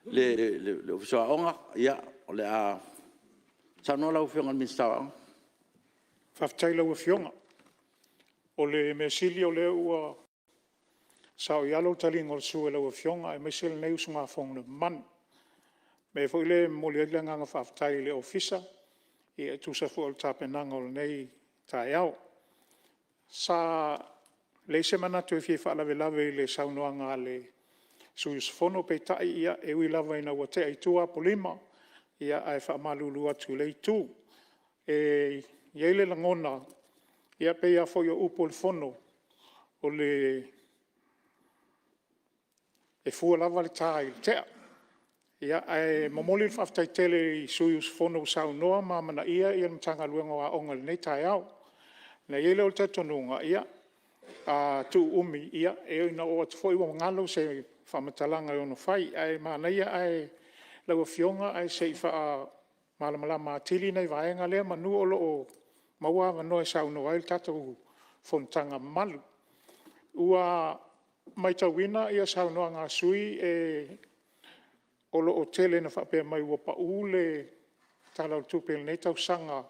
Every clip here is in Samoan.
le Ofisa o Aoga, o le a saunoa lau Afioga i le Minisita o Aoga. Faafetai i lau Afioga. O le mea sili o lea ua saoialo le taliga o le sua i lau Afioga aemaise lenei usugafono mamalu. O le mea foi lea e momoli ai le agaga faafetai i le Ofisa e tusa foi o le tapenaga o lenei taeao. Sa leai se manatu e fia faalavelave i le saunoaga a le sui usufono, peitai e ui lava ina ua tea i tua Apolima, ae faamalulu atu i lea itu. E i ai le lagona, e pei lava foi o upu o le Fono, e fua lava le ta i le tea. Ae momoli le faafetai tele i sui usufono ua saunoa ma amanaia le Matagaluega o Aoga i lenei taeao. Ona i ai lea o le talitonuga, a tuu umi, e ui ina oo atu foi ua galo se faamatalaga e ono fai. Ae manaia lau Afioga ae se i faamalamalama atili nai vaega ia meamanu o lo o maua avanoa e saunoa ai le tatou fonotaga mamalu. Ua matauina saunoaga a sui usufono o lo o tele ina faapea mai ua pau le Tala o le Tupe i lenei tausaga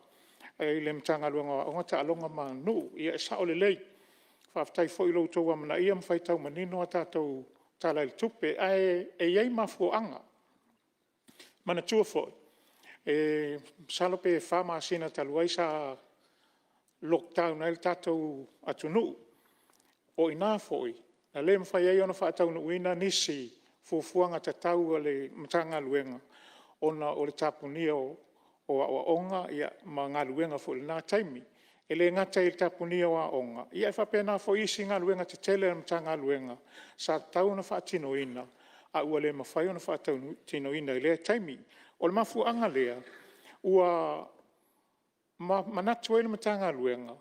i le Matagaluega o Aoga, Taaloga ma Aganuu. Ia e sao lelei, faafetai foi i lo outou amanaia ma faitau manino a tatou Tala o le Tupe, ae i ai mafuaaga. Manatua foi, masalo pe 4 masina talu ai sa lockdown ai le tatou atunuu. O i ina foi na le mafai ai ona faataunuuina nisi fuafuaga tatau a le Matagaluega ona o le tapunia o aoaoga ma galuega foi i lena taimi. E le gata i le tapunia o aoga, ae faapena foi isi galuega tetele a le Matagaluega sa tatau ona faatinoina, ae ua le mafai ona faatinoina i lea taimi. O le mafuaaga lea ua manatu ai le Matagaluega,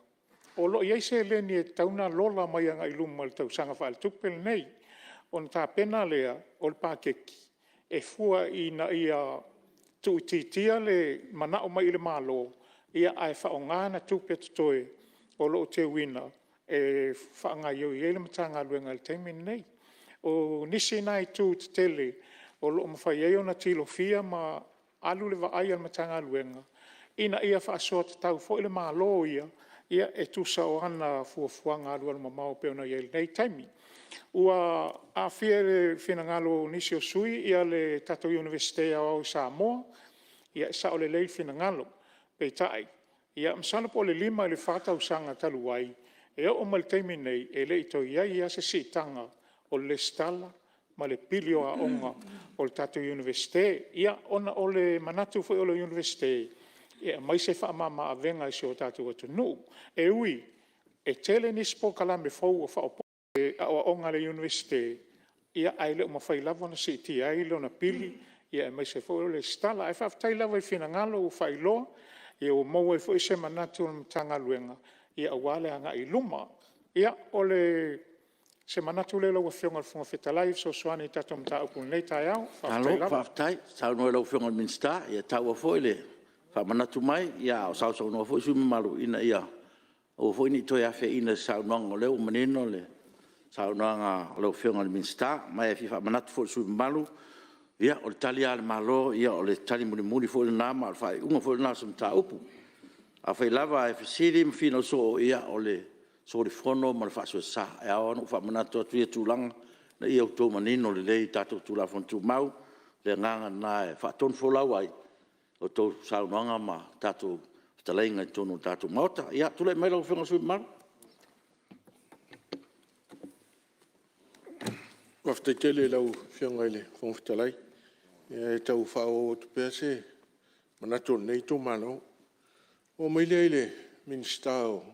o lo o i ai seleni e tatau ona lola mai agai i luma i le tausaga faaletupe lenei, ona tapena lea o le paketi e fua ina ia tuuitiitia le manao mai i le Malo, ae faaaoga tupe totoe o lo o teuina e faagaoioi ai le Matagaluega i le taimi lenei. O nisi na itu tetele o lo o mafai ai ona tilofia ma alu le vaai a le Matagaluega ina ia faasoa tatau foi le Malo ia e tusa o ana fuafuaga alualumamao e pei ona i ai i lenei taimi. Ua aafia i le finagalo o nisi o sui usufono le tatou Iunivesite Aoao o Samoa. Ia e sao lelei finagalo, peitai, masalo po o le 5 i le 4 tausaga talu ai, e oo mai i le taimi lenei, e le i toe i ai lava se siitaga o le resitala ma le pili o aoga o le tatou Iunivesite. Ia, ona o le manatu foi o le Iunivesite, e aumai se faamama-avega i si o tatou atunuu. E ui e tele nisi polokalame fou ua faaopoopo i aoaoga a le Iunivesite, ae le o mafai lava ona siitia ai lona pili aemaise foi o le resitala. Ae faafetai lava i finagalo ua faailoa, ua maua ai foi se manatu o le Matagaluega aua le agai i luma. Ia, o se manatu lea lau Afioga i le Fofoga Fetalai e fesoasoani i le tatou mataupu i lenei taeao. Faafetai lava. Malo faafetai saunoa i lau Afioga i le Minisita, e taua foi le faamanatu mai a o sausaunoa foi sui usufono mamalu, ina ia aua foi ne i toe afeaina i se saunoaga o lea ua manino le saunoaga a lau Afioga i le Minisita. Ma e fia faamanatu foi i le sui usufono mamalu, ia o le tali lava a le Malo, o le tali mulimuli foi lena ma o le faaiuga foi lena o se mataupu. Afai lava ae fesili ma finau soo, ia o le solifono ma le faasoesa. E ao ona ou faamanatu atu ia tulaga ina ia outou manino lelei i tatou Tulafono Tumau. O le agaga lena e faatonufolau ai a outou saunoaga ma tatou fetalaiga i totonu o le tatou Maota. Ia, tulai mai lau Afioga i le sui usufono mamalu. Faafetai tele i lau Afioga i le Fofoga Fetalai. Ia e tau faaauau atu pea se manatu o lenei itumalo. Ona oo mai lea i le Minisita o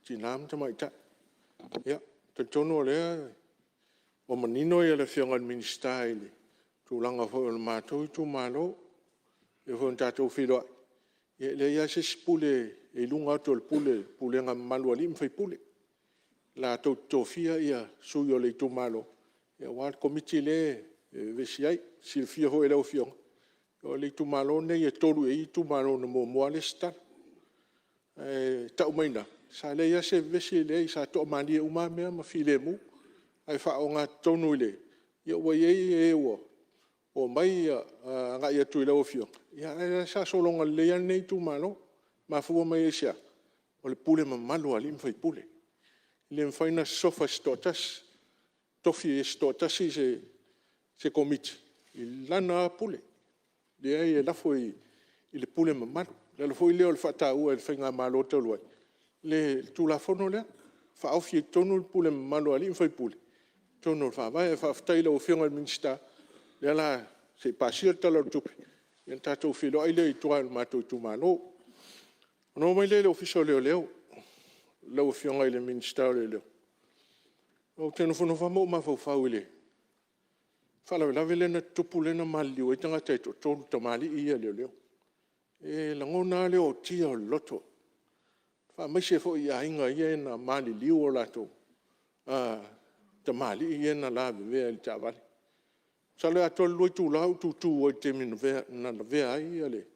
Tina ma Tamaitai. Ia, e talitonu o lea ua manino le Afioga i le Minisita i le tulaga foi o le matou itumalo. E pei foi ona tatou feiloai, e leai lava se isi pule e i luga atu o le pulega mamalu a alii ma faipule, latou te tofia sui o le itumalo aua le Komiti lea e vevesi ai. E silafia foi e lau Afioga, o le itumalo lenei e 3 i ai itumalo na muamua lava resitala. Ae tau mai i ina, sa leai lava se vevesi, leai sa toamalie uma lava mea ma filemu. Ae faaogatotonu i le… ia ua i ai e ua omai agai atu i lau Afioga, ae o lea sa sologa lelei lava lenei itumalo. E mafua mai i se a? O le pule mamalu a alii ma faipule. E le mafai ona sosofa e se toatasi, tofi e se toatasi se Komiti i lana lava pule. E leai, e lafo i le pule mamalu. O le ala foi lea o le faataua e le faigamalo talu ai le Tulafono lea, e faaofi ai i totonu le pule mamalu a alii ma faipule i totonu o le Faavae. Ae faafetai i lau Afioga i le Minisita, o lea o le a, se i pasia le Tala o le Tupe ona tatou feiloai lea i tua i le matou itumalo. Ona oo mai lea i le Ofisa o Leoleo, lau Afioga i le Minisita o Leoleo. Ou te nofonofo lava ma ou mafaufau i le faalavelave lea na tutupu lea na maliliu ai tagata e toatolu, tamalii ia leoleo. E lagona lava le ootia o le loto, faamaise foi i aiga ia na maliliu o latou tamalii ia na lavevea i le taavale. Masalo e atoa le 2 itula o ou tutu ai i le taimi na lavea ai le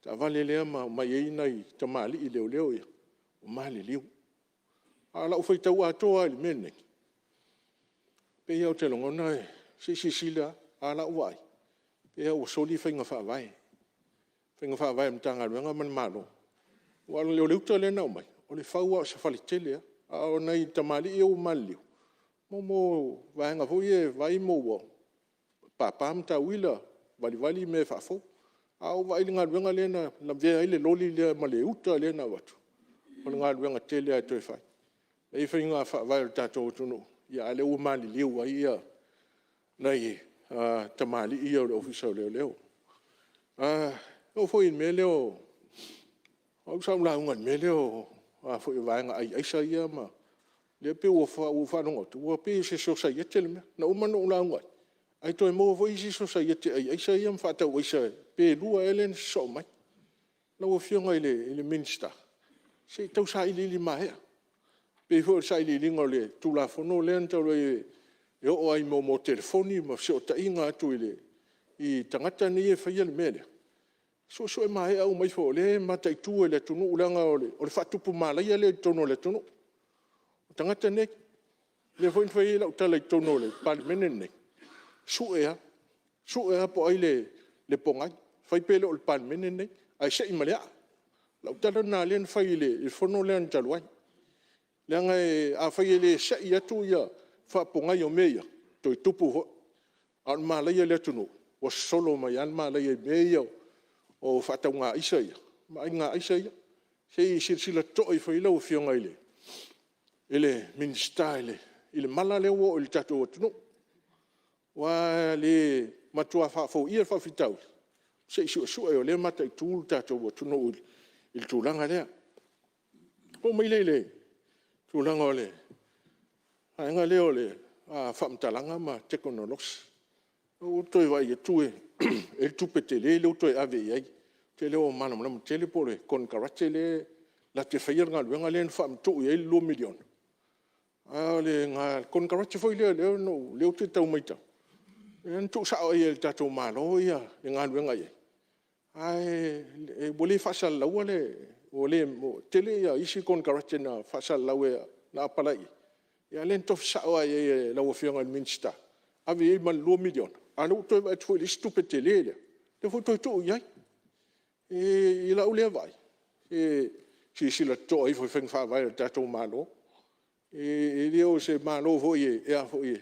taavale lea ma omai ai nai tamalii leoleo ia ua maliliu. A o lau faitau atoa lava i le mea lenei, e pei lava ou te lagona se i silasila lava, a o lau vaai, e pei lava ua soli faiga faavae, faiga faavae a le Matagaluega ma le Malo. Aua o le uta lea na aumai, o le fau lava o se faletele lava, a o nai tamalii ia ua maliliu, mo vaega foi ia e vaai po ua papa matauila, valivali mea faafou. A ou vaai i le galuega lea na lavea ai le loli lea ma le uta lea na avatu, o le galuega tele lava e toe fai. E i ai faiga faavae a le tatou atunuu, a o lea ua maliliu ai nai tamalii ia o le Ofisa o Leoleo. E oo foi i le mea lea o… O au sa ou lauga i le mea lea o le vaega ai aisa ia ma… lea pei ua ou faalogo atu ua pei o se sosaiete le mea. Na uma ona ou lauga ai, ae toe maua foi isi sosaiete ai aisa ia ma faatau aisa pe lua ea lea na sosoo mai. Lau Afioga i le Minisita, se i tau sailiili maea, pei foi o le sailiiliga o le Tulafono lea talu ai e oo lava i mea o telefoni ma fesootaiga atu i tagata nei e faia le mea lea, suesue maea uma ifo o lea e mataitu e le atunuu, leaga o le faatupu malaia lea i totonu o le atunuu, o tagata nei. O lea foi na fai ai lau tala i totonu o le Palemene lenei, sue lava, sue lava po o ai le pogai, fai pe le o le Palemene lenei, ae se i ma le aa. O lau tala lena lea na fai i le Fono lea talu ai. Leaga afai e le se i atu le faapogai o mea ia, e toe tupu foi. A o le malaia i le atunuu, ua sosolo mai lava le malaia i mea ia o faatauga aisa ia ma aiga aisa ia. Se i silasila totoa ifo i ai lau Afioga i le Minisita i le mala lea ua oo i le tatou atunuu. Aua a le matua faafoia le faafitauli, se i suesue o lea e mataitu le tatou atunuu i le tulaga lea. Ona oo mai lea i le tulaga o le vaega lea o le Faamatalaga ma Tekonolosi. Ua ou toe vaai atu e i ai le tupe tele lea ua toe ave i ai. Ou te le o malamalama tele po o le konekarate lea latou te faia le galuega lea na faamatuu i ai le $2 miliona, a o le konekarate foi lea ou te tau matau, lea na tuu sao lava i ai e le tatou Malo le galuega i ai, ae ua le faasalalauaina le… ua tele isi konekarate na faasalalau na apalai i ai, a o lea na tofi sao lava i ai e lau Afioga i le Minisita, ave i ai ma le $2 miliona, a o lea ua toe vaai atu foi i le isi tupe tele lea, lea foi ua toe tuu i ai. I lau lea vaai, se i silasila totoa ifo i faiga faavae a le tatou Malo. E le o se Malo foi e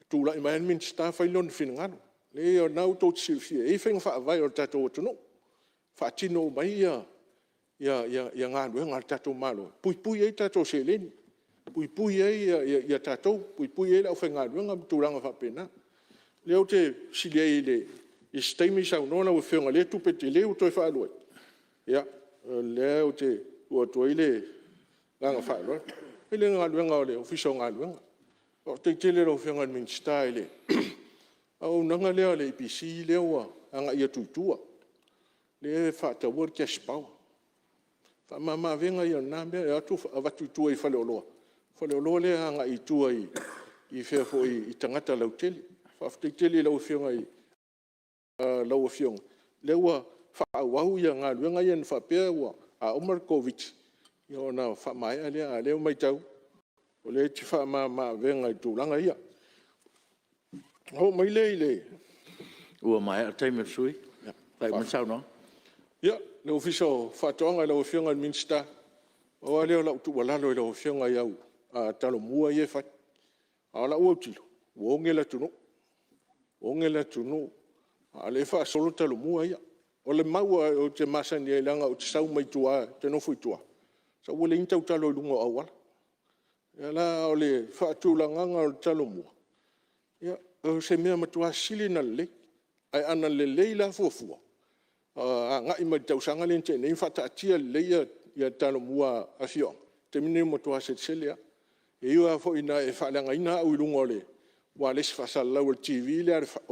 tulai mai lava le Minisita fai lona finagalo. E leai o lena tou te silafia, e i ai faiga faavae a le tatou atunuu, e faatino uma ai galuega a le tatou Malo e puipui ai tatou seleni, puipui ai tatou, puipui ai le aufaigaluega ma tulaga faapena. O lea ou te fesili ai i se taimi saunoa lau Afioga i lea tupe tele ua toe faaalu ai, ia, o lea ou te tuu atu ai le agaga faaaloalo. Oo mai lea i le galuega a le Ofisa o Galuega. Faafetai tele i lau Afioga i le Minisita i le auaunaga lea a le EPC lea ua agai atu i tua, lea e faataua le cash power. O le faamama avega ia o lena mea, e o atu avatu i tua i faleoloa, faleoloa lea agai i tua i tagata lautele. Faafetai tele i lau Afioga, o lea ua faaauau galuega ia na faapea a uma le Koviti-19 ona faamaea lea, a o lea ua matau, o lea e te faamama avega i tulaga ia. Ona oo mai lea i le Ua maea le taimi o le sui usufono. Faaiu mai le saunoaga. Ia, le Ofisa o Faatoaga i lau Afioga i le Minisita, pau lava lea o lau tuualalo i lau Afioga i au Talomua ia e fai. A o lau autilo, ua oge le atunuu, ua oge le atunuu a o lea e faasolo Talomua ia. O le mau ou te masani ai leaga ou te sau mai tua ou te nofo i tua, sau ua leai ni tautalo i luga o auala. O le faatulagaga o le Talomua, ia o se mea e matua sili ona lelei. Ae ana lelei la fuafua agai mai le tausaga lea na tea nei ma faataatia lelei Talomua a afioaga, o le taimi lenei ua matua selesele lava. E ui lava foi ina e faaleagaina au i luga o le ualesi faasalalau a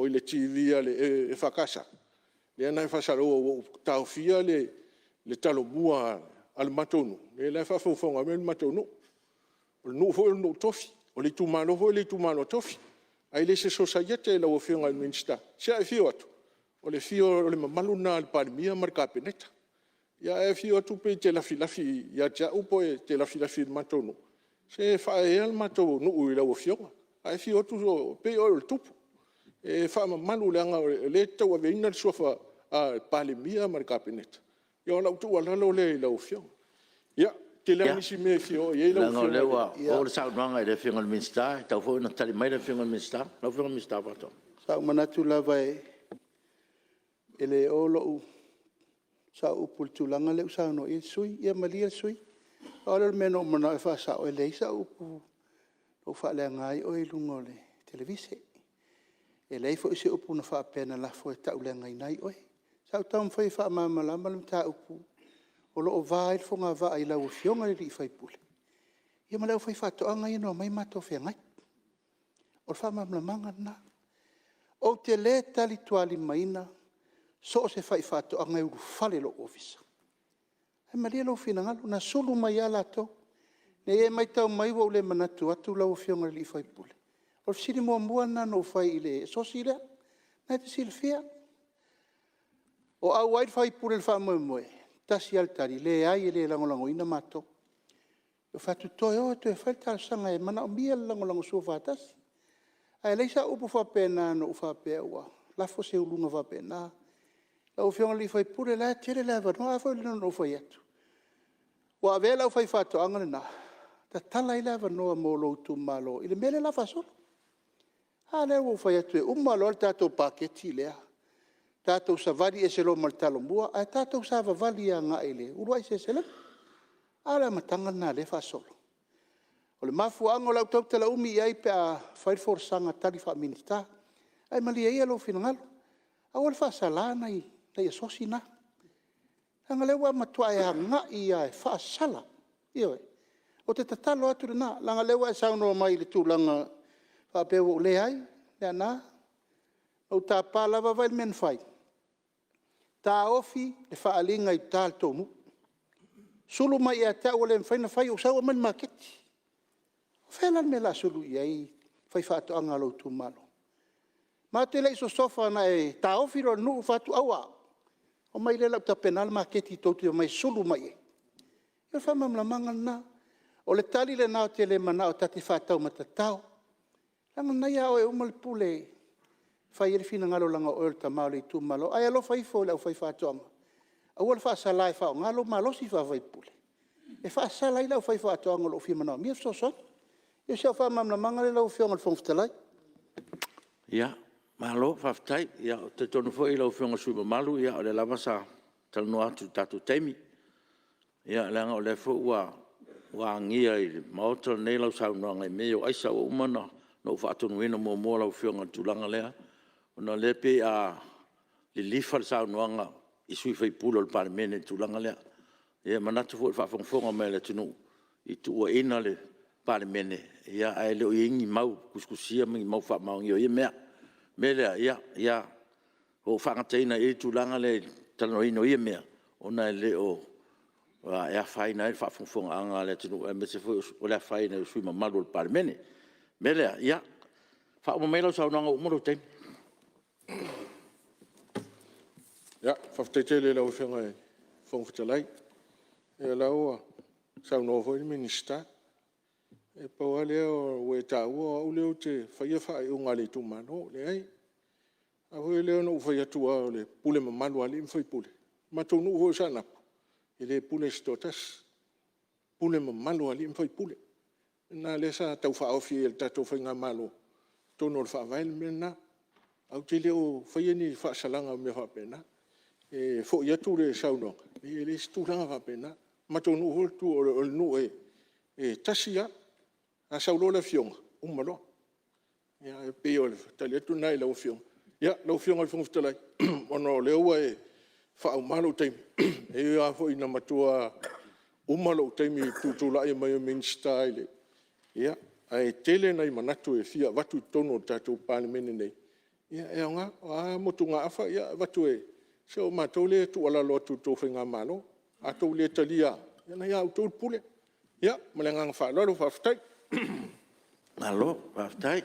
le TV a le EFKS, lea na e faasalauina ua ou taofia le Talomua a le matou nuu, ia o la e faafogafoga mai le matou nuu. O le nuu foi o le nuu tofi, o le itumalo foi o le itumalo tofi, ae le o se sosaiete lau Afioga i le Minisita. Se a e afio atu, o le mamalu lena a le Palemia ma le Kapeneta, ae e afio atu pei e te lafilafi ia te au pe e te lafilafi i le matou nuu. Se e faaeaea le matou nuu i lau Afioga, a e afio atu e pei oe o le tupu. E faamamalu leaga o lea e te tauaveina le suafa Palemia ma le Kapeneta. Ia o lau tuualalo lea i lau Afioga. Ia, e tele lava nisi mea e fia oo i ai lau Leaga o Afioga. lea ua oo le saunoaga i le Afioga i le Minisita, e tatau foi ona tali mai le Afioga i le Minisita. Lau Afioga i le Minisita o Faatoaga. Sa ou manatu lava e le oo sau upu i le tulaga lea ua saunoa i ai le sui usufono. Ia malie le sui usufono, pau lea o le mea na ou manao e faasao, e leai sau upu na ou faaleaga ai oe i luga o le televise. E leai foi se upu na faapea na lafo e tauleagaina ai oe. Sa ou taumafai e faamalamalama le mataupu o lo o va ai le fogavaa i lau Afioga i le sui usufono ma le aufaifaatoaga ia na omai matou feagai. O le faamalamalamaga lena. Ou te le talitualimaina so o se faifaatoaga e ulufale i lou ofisa. Ae malie lou finagalo, na sulu mai lava latou. Ne i e matau mai ua ou le manatu atu lau Afioga i le sui usufono, o le fesili muamua lava lena na ou fai i le asosi lea. O lena e te silafia. O auai le faipule i le faamoemoe? E tasi lava le tali, leai e le lagolagoina matou. Ou fai atu, toe o e toe fai le talosaga e manaomia le lagolagosua faatasi. Ae leai sau upu faapena na ou faapea ua lafo se uluga faapena. Lau Afioga i le sui usufono, o la e tele le avanoa. A foi lea na ou fai atu, ua avea le aufaifaatoaga lena, tatala ai le avanoa mo lou itumalo i le mea lea o le a faasolo. A lea ua ou fai atu e uma loa le tatou paketi lea, tatou savali ese loa ma le Talomua, ae tatou savavali agai i le uluai seleselega. A o le amataga lena o lea e faasolo. O le mafuaaga o le a ou tautala umi i ai pe a fai le folasaga tali faa-Minisita. Ae malie ia lou finagalo, aua le faasala nai asosi na, leaga o lea ua e matua agai lava e faasala. Ioe. Ou te tatalo atu lena, leaga o lea ua e saunoa mai i le tulaga faapea ua ou… Leai, Leaana, na ou tapa lava, vaai i le mea na fai? Taofi le faaaliga i uta i le tou nuu, sulu mai ia te au ua le mafai ona fai, ou sau aumai i le maketi. O fea la le mea o le a sulu i ai le faifaatoaga a lou itumalo? Matou te le i sosofa na e taofi loa i le nuu ou fai atu, aua, omai lea o le a ou tapena le maketi tou te omai e sulu mai i ai. O le faamalamalamaga lena. O le tali lena ou te le manao ta te faataumatatao, leaga o lena e ia oe uma le pule e fai ai le finagalo leaga o oe o le tama o le itumalo. Ae alofa ifo i le aufaifaatoaga, aua le faasala e faaaoga lou malosi faa-sui usufono e faasala ai le aufaifaatoaga o lo o fia manaomia le fesoasoani. Ia o si au faamalamalamaga lea lau Afioga i le Fofoga Fetalai. Ia, malo faafetai. Ou te talitonu foi lau Afioga i le sui usufono mamalu, o lea lava sa talanoa atu i le tatou taimi. Ia leaga o lea foi ua agia i le Maota lenei lau saunoaga i mea ia o aisa, ua uma ona ou faatonuina muamua lau Afioga i le tulaga lea, ona o lea e pei a lilifa le saunoaga i sui usufono o le Palemene i le tulaga lea. E manatu foi i le faafogafoga mai a le atunuu i tuuaiga i le Palemene, ae le o i ai ni mau tusitusia ma ni mau faamaonia o ia mea. O le mea lea, ia ua ou faagataina i i le tulaga lea i le talanoaina o ia mea, ona e afaina ai le faafogafogaaga a le atunuu, aemaise foi o le afaina o sui usufono mamalu o le Palemene. O le mea lea, ia faauma maia lau saunoaga ua uma lou taimi. Faafetai tele i lau Afioga i le Fofoga Fetalai. Ia o la ua saunoa foi le Minisita, e pau lava lea ua e taua o au lea ou te faia faaiuga a le itumalo. Leai, A foi lea na ou fai atu o le pule mamalu a alii ma faipule, o le matou nuu foi o Saanapu, e le pule se toatasi, e pule mamalu lava alii ma faipule. O le mea lena o lea sa tau faaofi ai e le tatou Faigamalo i totonu o le Faavae le mea lena. Ae ou te le o faia ni faasalaga o mea faapena. E foi atu le saunoaga, e leai se tulaga faapena. O le matou nuu foi o le nuu e tasi lava, a sau loa le afioga, uma loa. E pei o le tali atu lena i lau Afioga. Lau Afioga i le Fofoga Fetalai, ona o lea ua e faauma lou taimi, e ui lava foi ina matua uma lou taimi i le tutulai mai o Minisita i le… ae tele nai manatu e fia avatu i totonu o le tatou Palemene nei, ia e aoga. O a motugaafa e avatu, se o matou lea e tuualalo atu i le tou Faigamalo. A outou le talia lava, ia o lena e ia outou le pule. Ma le agaga faaaloalo faafetai. Malo faafetai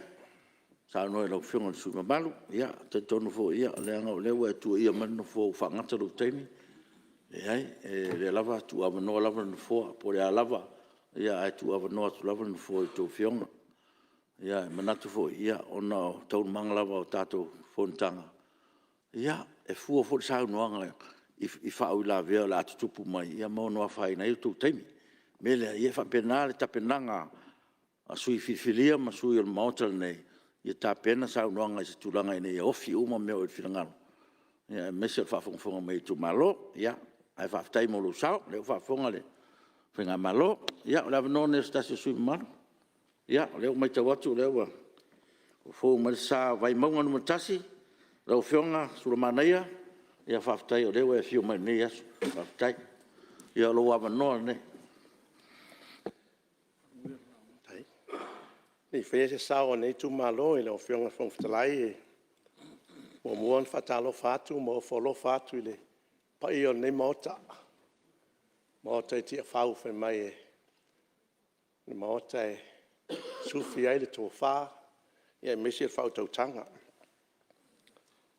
saunoa i lau Afioga i le sui usufono mamalu. E talitonu foi, leaga o lea ua e tuuaia mai le Nofoa ua faagata lou taimi. E leai, o lea lava e tuuavanoa lava le Nofoa, po o le a lava, ae tuuavanoa atu lava le Nofoa i a outou Afioga. E manatu foi, ona o taualumaga lava o tatou Fonotaga, ia, e fua foi le saunoaga i faauilavea o le a tutupu mai ma ono afaina ai outou taimi. O le mea lea, ia e faapena le tapenaga a sui usufono filifilia ma sui usufono o le Maota lenei, ia tapena saunoaga i se tulaga ina ia ofi uma mea oo i finagalo, aemaise o le faafogafoga mai a itumalo. Ae faafetai mo lou sao, o lea ua faafofoga le Faigamalo. Ia o le avanoa lenei o se tasi o sui usufono mamalu. Ia, o lea ua matau atu o lea ua fou mai le sa o Vaimauga 1, lau Afioga Sulamanaia, faafetai o lea ua e afio mai i lenei aso. Faafetai. Ia o lou avanoa lenei. Se i faia se sao o lenei itumalo lau Afioga i le Fofoga Fetalai, e muamua ona faatalofa atu ma ofo alofa atu i le paia o lenei Maota, Maota i Tiafau fai mai o le Maota e sufi ai le tofa aemaise le faautautaga. E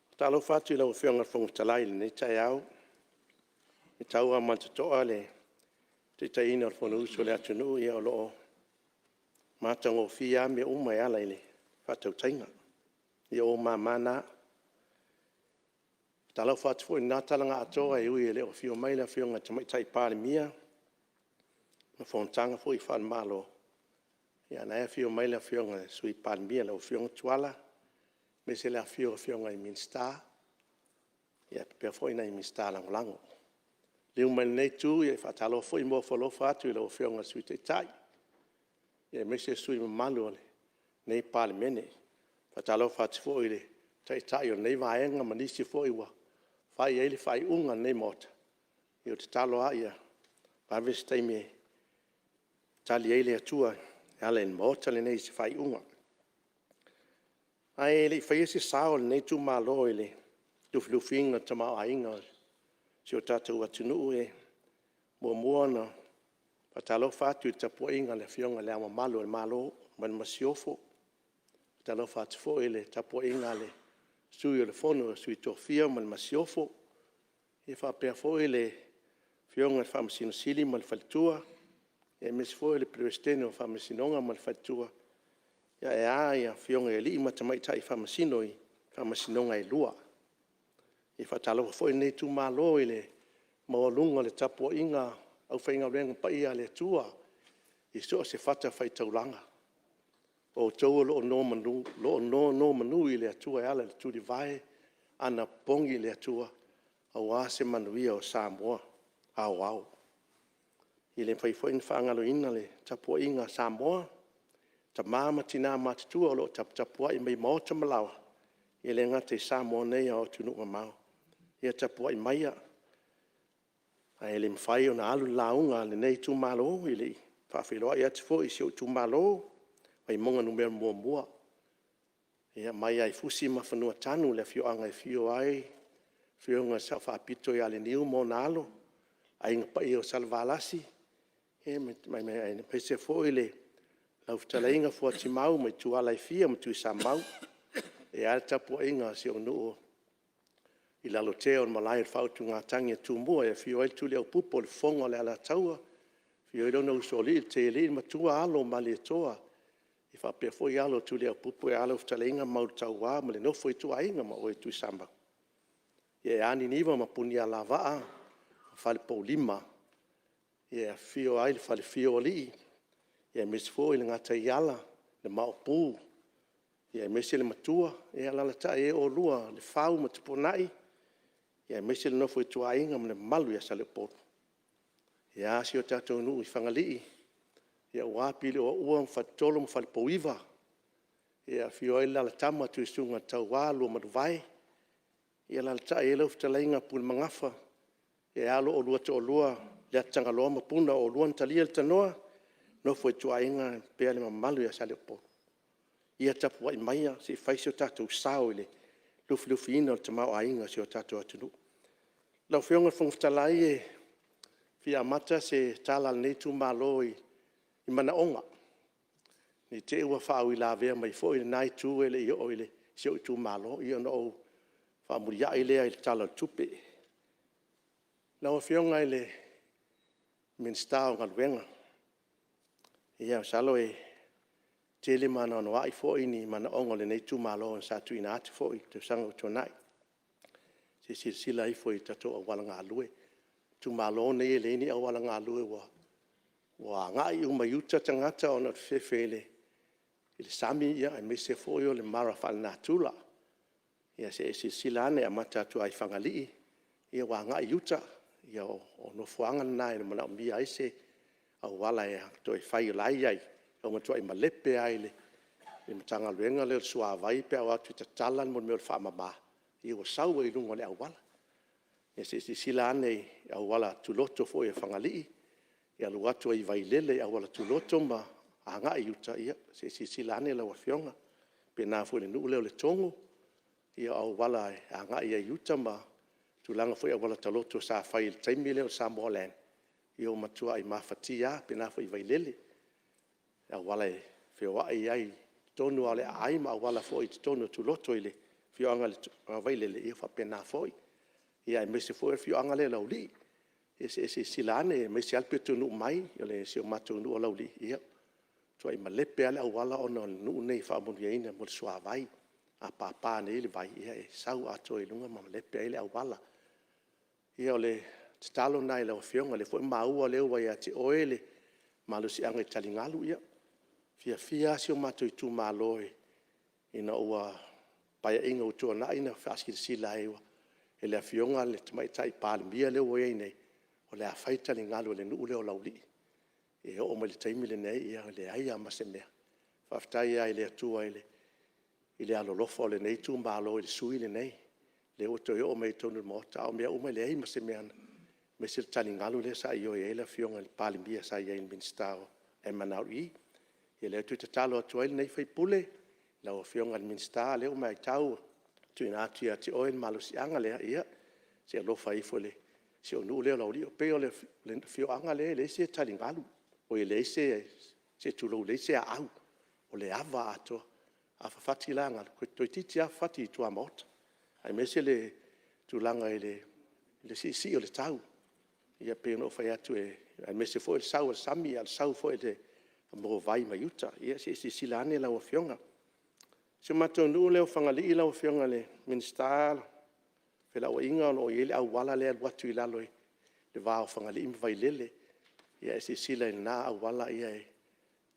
faatalofa atu i lau Afioga i le Fofoga Fetalai i lenei taeao, e matau lava ma le totoa i le taitaiina o le Fonousu a le atunuu, o lo o matagofie lava mea uma e ala i le faatautaiga. Ia o ou mama na. E faatalofa atu foi i lena tala na atoa, e ui ina le o afio mai le Afioga i le Tamaitai Palemia i fonotaga foi faale-Malo, a o la e afio mai le Afioga i le Sui Palemia lau Afioga Tuala, aemaise le afifio o Afioga i Minisita faapea foi nai Minisita Lagolago. Liliu mai i lenei Itu, e faatalofa foi ma ofo alofa atu i lau Afioga i le Sui Taitai aemaise sui usufono mamalu o lenei Palemene. E faatalofa atu foi i le Taitai o lenei Vaega ma nisi foi ua fai i ai le faaiuga a lenei Maota. Ia o le tatalo lava ia vave se taimi e tali ai le Atua e ala i le Maota lenei i se faaiuga. Ae le i faia se sao o lenei itumalo i le lufilufiina o le tamaoaiga o si o tatou atunuu, e muamua ona faatalofa atu i le tapuaiga a le Afioga i Le Ao Mamalu o le Malo ma le Masiofo. E faatalofa atu foi i le tapuaiga a le Sui o le Fono a Sui Tofia ma le Masiofo. E faapea foi le Afioga i le Faamasino Sili ma le faletua, aemaise foi o le Peresetene o le Faamasinoga ma le faletua, ae a Afioga i alii ma tamaitai Faamasino o Faamasinoga e lua. E faatalofa foi lenei itumalo i le maualuga o le tapuaiga a le aufaigaluega paia a le Atua i so o se fatafaitaulaga, o outou o lo o nonomanu i le Atua e ala i le tulivae, anapopogi i le Atua aua se manuia o Samoa aoao. E le mafai foi ona faagaloina le tapuaiga a Samoa, tama ma tina matutua o lo o taputapuai mai i maota ma laoa, e le gata i Samoa nei a o atunuu mamao. Ia tapuai maia, ae le mafai ona alu le lauga a lenei itumalo e le i faafeiloai atu foi i si ou itumalo Vaimauga 1, mai lava i Fusi ma Fanuatanu le afioaga e afio ai le Afioga i le Sao Faapito ia Leniu ma ona alo, Aiga paia o Salevalasi, aemaise foi lau fetalaiga Fuatimau ma ituala e fia ma Tuisamau. Ae a le tapuaiga a si ou nuu i Lalotea o le malae o le faautugatagi a Tumua e afio ai le Tuliaupupu o le fofoga o le Alataua, afio ai lona usoalii, le Taialii, le matua, alo o Malietoa, Faapea foi alo o Tuliaupupu ae a lau fetalaiga Maualetaua ma le nofo a ituaiga ma oe Tuisamau. Ae a Niniva ma Punialavaa, Falepoulima e afio ai le falefia o alii, aemaise foi le gataiala le Maopu aemaise le Matua, alalatai i ai oulua Lefau ma Tupuanai aemaise le nofoaituaiga ma le mamalu ia Saleupolu. Ae a si o tatou nuu i Fagalii, aua Pilioua ma Faletolo ma Falepouiva, afio ai le la tama Tuisugaletaua Luamanuvae, alalatai i ai lau fetalaiga Pulemagafa. Ae a lo oulua toalua Leatutagaloa ma Puna, o oulua na talia le tanoa, nofoaituaiga faapea le mamalu ia Saleupolu. Ia tapuai maia se i fai so tatou sao i le lufilufiina o le tamaoaiga o si o tatou atunuu. Lau Afioga i le Fofoga Fetalai, e fia amata se tala a lenei itumalo i manaoga, ne i te i ua faauilavea mai foi lena Itu ae le i oo i si ou itumalo, ona ou faamuliai lea i le Tala o le Tupe. Lau Afioga i le Minisita o Galuega, masalo e tele ma anoanoai foi ni manaoga o lenei itumalo sa tuuina atu foi i tausaga ua tuanai. Se i silasila ifo i tatou auala galue. O le itumalo lenei e leai ni auala galue, ua agai uma i uta tagata ona o le fefefe i le sami aemaise foi o le mala faalenatura. Ia se i silasila ane, e amata atu lava i Fagalii ua agai i uta. O nofoaga na e manaomia ai se auala e toe fai o la e i ai, ae ua matuai malepe lava i le Matagaluega lea o le Suavai pe a o atu e tatala le faamama, ua sau ai i luga o le auala. Ia se i silasila ane i auala tuloto foi o Fagalii, e alu atu ai i Vailele i auala tuloto ma agai i uta, ia se i silasila ane lau Afioga. E faapena foi i le nuu lea o Letogo, o auala e agai ai i uta ma tulaga foi o auala taloto sa fai i le taimi lea o le Samoa Land, ua matua mafatia lava. E faapena foi i Vailele i auala e feoai ai i totonu lava o le aai ma auala foi i totonu o tuloto i le afioaga o Vailele, e faapena foi. Aemaise foi o le afioaga lea o Laulii, ia se i silasila ane, aemaise lava le pitonuu mai o si o matou nuu o Laulii, ua matuai malepe lava le auala ona o le nuu lenei e faamanuiaina mo le suavai. A papa nei le vai, e sau atoa i luga ma malepe ai le auala. Ia o le tatalo lena i lau Afioga, o lea foi ua maua o lea ua ia te oe le malosiaga i taligalu. Ia, e fiafia lava si o matou itumalo ina ua Paeaiga ua tuanai na faasilasila ai e le Afioga i le Tamaitai Palemia lea ua i ai nei, o le a fai taligalu o le nuu lea o Laulii. E oo mai i le taimi lenei e leai lava ma se mea. Faafetai lava i le Atua i le alolofa o lenei itumalo i le sui usufono lenei, lea ua toe oo mai i totonu o le Maota, a o mea uma e leai ma se mea, aemaise le taligalu lea sa ioe ai le Afioga i le Palemia sa i ai, le Minisita o le MNRE. Ia o lea e toe tatalo atu ai lenei sui usufono i lau Afioga i le Minisita, o lea ua matau ua tuuina atu ia te oe le malosiaga lea, ia se i alofa ifo i si ou nuu lea o Laulii. E pei o le afioaga lea e leai se taligalu, oi e leai se se i tulou, e leai se aau, o le ava atoa. A fafati la galu, toeitiiti lava fafati i tuamaota, aemaise le tulaga i le siisii o le tau. Ia pei ona ou fai atu, aemaise foi o le sau o le sami, a o le sau foi o vai mai uta. Ia se i silasila ane lau Afioga. Si o matou nuu lea o Fagalii lau Afioga i le Minisita o Felauaiga, o lo o i ai le auala lea e alu atu i lalo i le va o Fagalii ma Vailele. Ia e silasila i lena auala, o le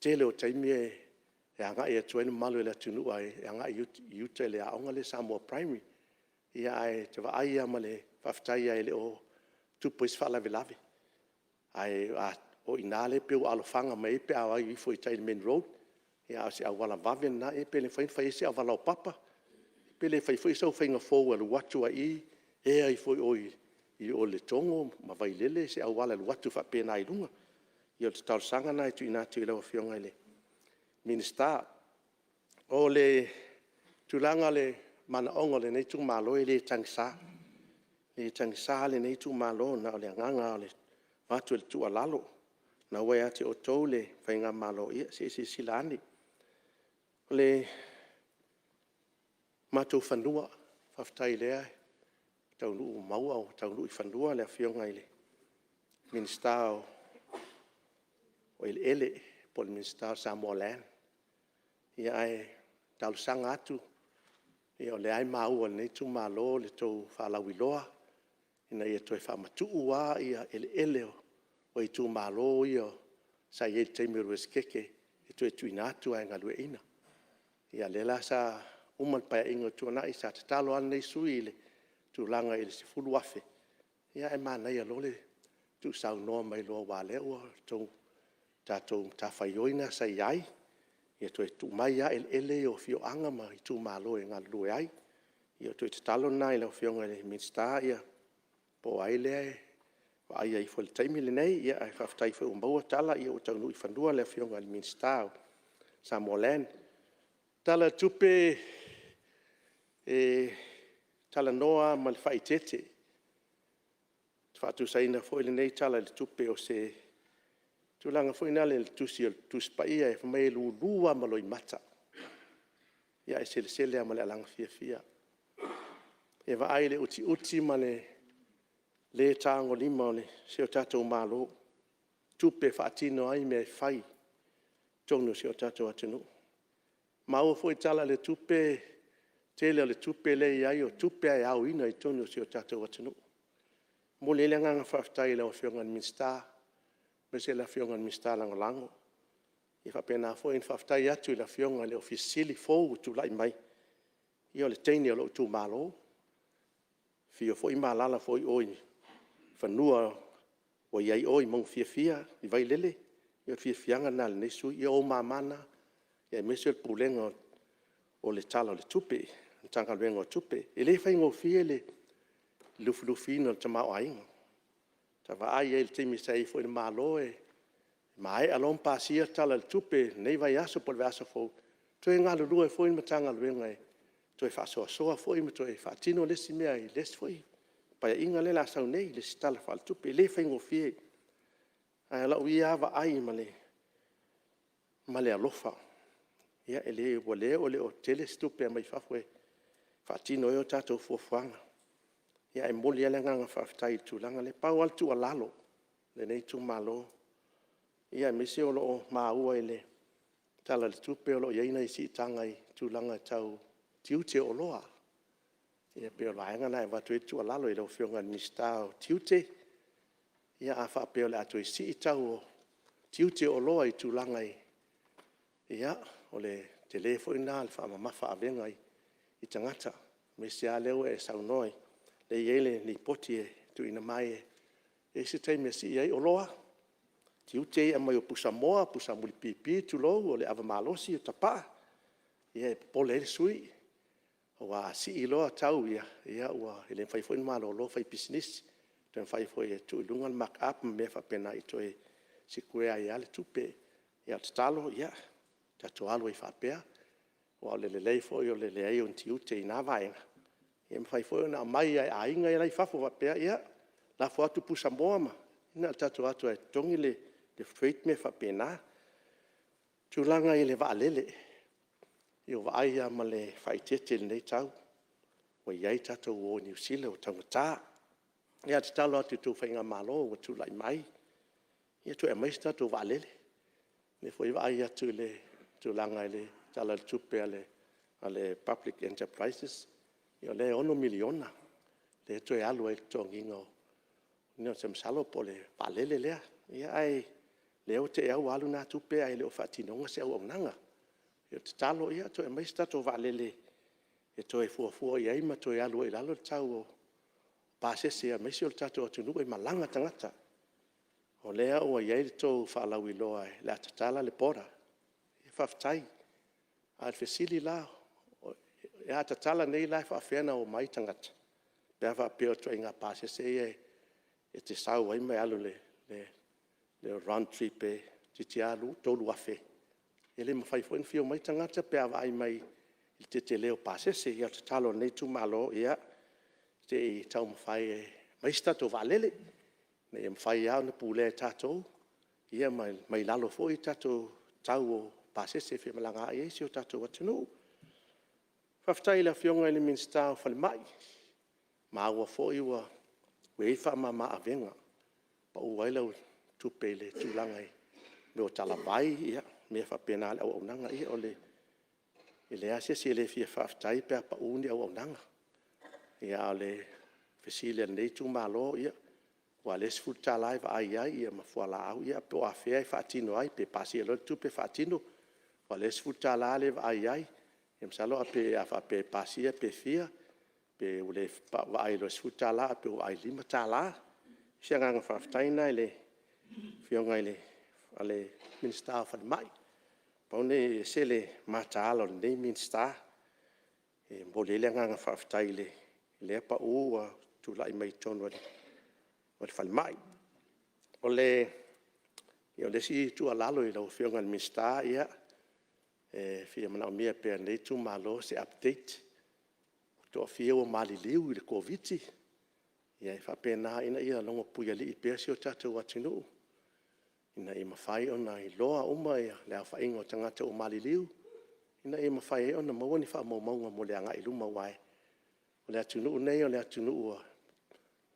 tele o taimi e agai atu ai le mamalu o le atunuu e agai i uta i le aoga lea o le Samoa Primary. Ae ou te vaai lava ma le faafetai lava e le o tupu ai se faalavelave. Ae o i ina lea e pei ua alofaga mai ai pe a o ifo i tai i le main road, a o se auala vave lena, pe le mafai ona fai ai se auala laupapa, pe le fai foi sau faiga fou e alu atu lava i i, ea ifo i o i Letogo ma Vailele se auala e alu atu faapena i luga. Ia o le talosaga lena e tuuina atu i lau Afioga i le Minisita. O le tulaga o manaoga o lenei itumalo, e le tagisa, e le tagisa lenei itumalo, na o le agaga lava e avatu le tuualalo. O lena ua ia te outou le faigamalo, ia se i silasila ane. O le matou fanua, faafetai o lea ua taunuu ua maua ua taunuu i fanua le Afioga i le Minisita o Eleele po o le Minisita o le Samoa Land. Ae talosaga atu, o lea lava e maua e lenei itumalo le tou faalauiloa ina ia toe faamatuu lava eleele o itumalo ia sa i ai i le taimi o le Uesetete e toe tuuina atu lava e galueaiina. Ia o lea la sa uma le Paeaiga ua tuanai sa tatalo lava lenei sui usufono i le tulaga i le $10,000, ae manaia loa le tuusaunoa mai loa aua o lea ua tatou matafaioi lena sa i ai, ia toe tuu mai lava eleele ia o afioaga ma itumalo e galulue ai. Ia o le toe tatalo lena i lau Afioga i le Minisita po o ai lea e vaaia ifo i le taimi lenei. Ae faafetai foi ua maua tala ua taunuu i fanua le Afioga i le Minisita o le Samoa Land. O le Tala o le Tupe, e talanoa lava ma le faaeteete, ou te faatusaina foi lenei Tala o le Tupe o se tulaga foi lea i le Tusi o le Tusi Paia fai mai e lulu lava ma loimata, ae selesele lava ma le alaga fiafia. E vaai i le utiuti ma le le tagolima o si o tatou Malo i tupe e faatino ai mea e fai i totonu o si o tatou atunuu. Ua maua foi i le Tala o le Tupe, o le tele o le tupe lea e i ai o tupe lava e aoina i totonu o si o tatou atunuu. E momoli ai le agaga faafetai i lau Afioga i le Minisita aemaise le Afioga i le Minisita Lagolago. E faapena foi ona faafetai atu i le Afioga i le Ofisa Sili fou ua tulai mai, ia o le teine o lou itumalo, afio foi ma alaala foi i o i fanua ua i ai i o i Maugafiafia i Vailele. Ia o le fiafiaga lena o lenei sui usufono. Ia o ou mama na, aemaise o le Pulega o le Tala o le Tupe, le Matagaluega o Tupe. E le faigofie le lufilufiina o le tamaoaiga. Sa vaai i ai i le taimi sa i ai foi i le Malo, e maea loa ona pasia le Tala o le Tupe i lenei vaiaso po o le vaiaso fou, toe galulue ai foi le Matagaluega e toe faasoasoa foi ma toe faatino le isi mea i le isi foi Paeaiga lea o le a sau nei i le isi Tala Faaletupe. E le faigofie. Ae o lau ia lava vaai ma le alofa, o lea e le o tele se tupe e aumai fafo e faatino ai a tatou fuafuaga. Ae momoli lava le agaga faafetai i le tulaga lea. Pau lava le tuualalo a lenei itumalo, aemaise o lo o maua i le Tala o le Tupe o lo o i ai nai siitaga i tulaga tau tiute o oloa. Ia pei o le vaega lena e avatu ai le tuualalo i lau Afioga i le Minisita o Tiute, ia a faapea o le a toe sii le tau o tiute o oloa i tulaga e… ia, o le tele foi lena o le faamamafa avega i tagata, aemaise lava o lea ua e saunoa, lea e i ai le lipoti e tuuina mai, e i ai se taimi e sii ai oloa, tiute ia e aumai o pusamoa, pusa mulipipi, tulou, o le ava malosi, o tapaa, ia e popole ai le sui usufono. Aua a sii loa tau ia, e le mafai foi ona malolo le faipisinisi, e taumafai foi e tuu i luga le mark up ma mea faapena e toe sikuea ai lava le tupe. A o le tatalo, ia tatou alu ai faapea, aua o le lelei foi o le leai o ni tiute i na vaega, e mafai foi ona aumai lava e aiga la e i fafo faapea, ia, lafo atu pusamoa, na o le tatou o atu lava e totogi le freight ma mea faapena. O le tulaga i le vaalele, ia ua vaai lava ma le faaeteete i lenei tau, ua i ai le tatou o i Niu Sila ua taugata. Ae tatalo atu i la outou faigamalo ua tulai mai, ia toe aumai se tatou vaalele. O lea foi e vaai atu i le tulaga i le Tala o le Tupe a le Public Enterprises, ia o lea e $6 miliona lea e toe alu ai i le totogiina o… ou te masalo po o le vaalele lea. Ae o lea ua te i lava ua alu lena tupe ae le o faatinoina se auaunaga. O le tatalo, ia toe aumai se tatou vaalele e toe fuafua i ai ma toe alu ai i lalo le tau o pasese aemaise o le tatou atunuu e malaga tagata. O lea ua i ai le tou faalauiloa o le a tatala le border, faafetai. A o le fesili la, a tatala nei la e faapefea ona omai tagata pe a faapea o ituaiga pasese ia e te sau ai ma e alu i le round trip toeitiiti lava $3,000. E le mafai foi ona fia omai tagata pe a vaai mai i le tetele o pasese. Ia o le tatalo a lenei itumalo, ia se i taumafai e aumai se tatou vaalele, ina ia mafai lava ona pulea e tatou ma i lalo foi tatou tau o pasese e femalagaai ai si o tatou atunuu. Faafetai i le Afioga i le Minisita o le Soifua Maloloina, maua foi ua i ai le faamama avega, ua pau ai lau tupe i le tulaga i mea o talavai ma mea faapena i le auaunaga. Ia o le E leai lava se isi e le fia faafetai pe a pau ni auaunaga. A o le fesili a lenei itumalo, aua o lea e $10 e vaai ai ma fualaau, po o afea e faatino ai, pe pasia loa le tupe faatino. Aua o lea e $10 lea e vaai ai. Masalo a faapea e pasia pe fia, pe ua le vaai loa i le $10 ae pe ua vaai i le $5. O se agaga faafetai lena i le Afioga i le Minisita o Falemai. E ese le mataala o lenei Minisita, e momoli ai le agaga faafetai i lea pau ua tulai mai totonu o le falemai. O le isi tuualalo i lau Afioga i le Minisita, e fia manaomia pea e lenei itumalo se update. E toafia ua maliliu i le Koviti-19? Ia faapena ina ia logologopuialii pea si o tatou atunuu, ina ia mafai ona iloa uma le aofaiga o tagata ua maliliu, ina ia mafai ai ona maua ni faamaumauga mo le agai i luma. Aua o le atunuu lenei o le atunuu ua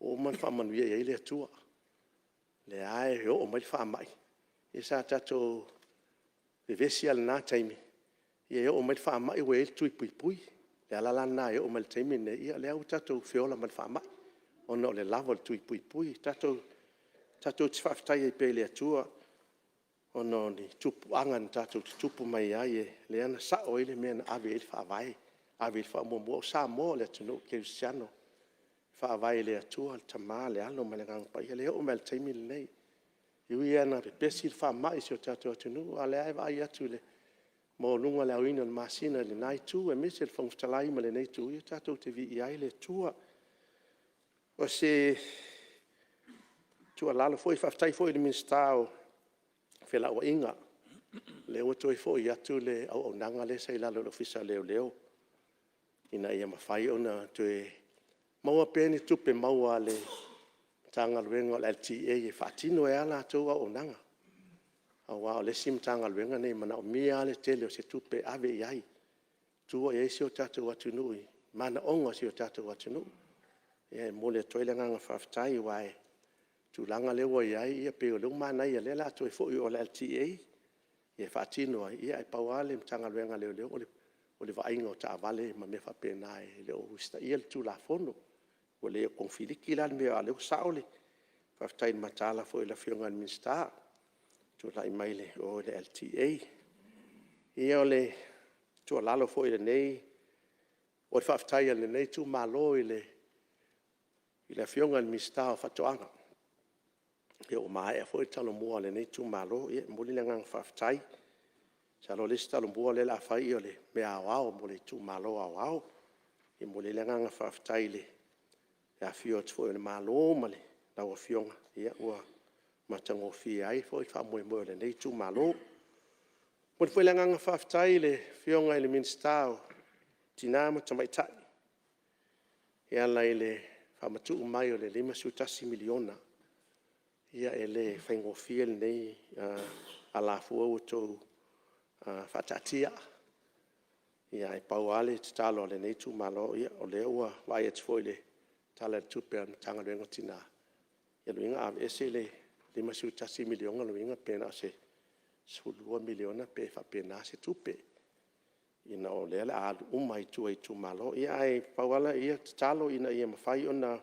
uma ona faamanuia i ai le Atua. O lea lava e oo mai le faamai, sa tatou vevesi lava i lena taimi, ia e oo mai le faamai ua i ai le tui puipui. O le ala la lena e oo mai i le taimi lenei, o lea ua tatou feola ma le faamai, ona o le lava o le tui puipui. Tatou te faafetai ai pea i le Atua ona o ni tupuaga na tatou tutupu mai ai, lea na sao ai le mea na ave i ai le Faavae, ave i ai le faamuamua. O Samoa o le atunuu kerisiano, e faavae i le Atua le Tama le Alo ma le Agaga Paia, lea e oo mai lava i le taimi lenei. E ui lava ina pepesi le faamai i si o tatou atunuu, a o lea lava e vaai atu i le maualuga o le aoina o le masina i lena Itu aemaise le Fofoga Fetalai ma lenei Itu, ia tatou te viia ai le Atua. O se tuualalo foi, faafetai foi i le Minisita o Felauaiga, o lea ua toe foi atu le auaunaga lea sa i lalo o le Ofisa o Leoleo, ina ia mafai ona toe maua pea ni tupe maua a le Matagaluega o le LTA e faatino ai lava a latou auaunaga. Aua o le isi Matagaluega lenei e manaomia lava le tele o se tupe e ave i ai, e tua i ai si o tatou atunuu i manaoga o si o tatou atunuu. E momoli atu ai le agaga faafetai, aua o le tulaga lea ua i ai, e pei o lea ua manaia o lea o le a toe foi i o i le LTA e faatino ai. Ae pau lava le Matagaluega a Leoleo o le vaaiga o taavale ma mea faapena, e le o usitaia le tulafono. Ua le o konifliki la le mea, a o lea ua sao le ….faafetai i le mataala foi o le Afioga i le Minisita i le tulai mai o i le LTA. O le tuualalo foi a lenei, o le faafetai a lenei itumalo i le Afioga i le Minisita o Faatoaga, ua maea foi le talomua a lenei itumalo, e momoli le agaga faafetai. Masalo o le isi talomua lea o le a fai o le mea aoao mo le itumalo aoao. E momoli ai le agaga faafetai i le afifio atu foi o le Malo ma lau Afioga, ua matagofie ai foi le faamoemoe o lenei itumalo. E momoli foi le agaga faafetai i le Afioga i le Minisita o Tina ma Tamaitai, e ala i le faamatuu mai o le $51 miliona. E le faigofie lenei alafua ua outou faataatia. Ae pau lava le tatalo a lenei itumalo, o lea ua vaai atu foi i le Tala o le Tupe a le Matagaluega o Tina, o lona uiga a aveese le $51 miliona, o lona uiga pe na o se $12 miliona pe faapena se tupe, ina o lea o le a alu uma lava i tua i itumalo. Ae pau lava lau tatalo, ina ia mafai ona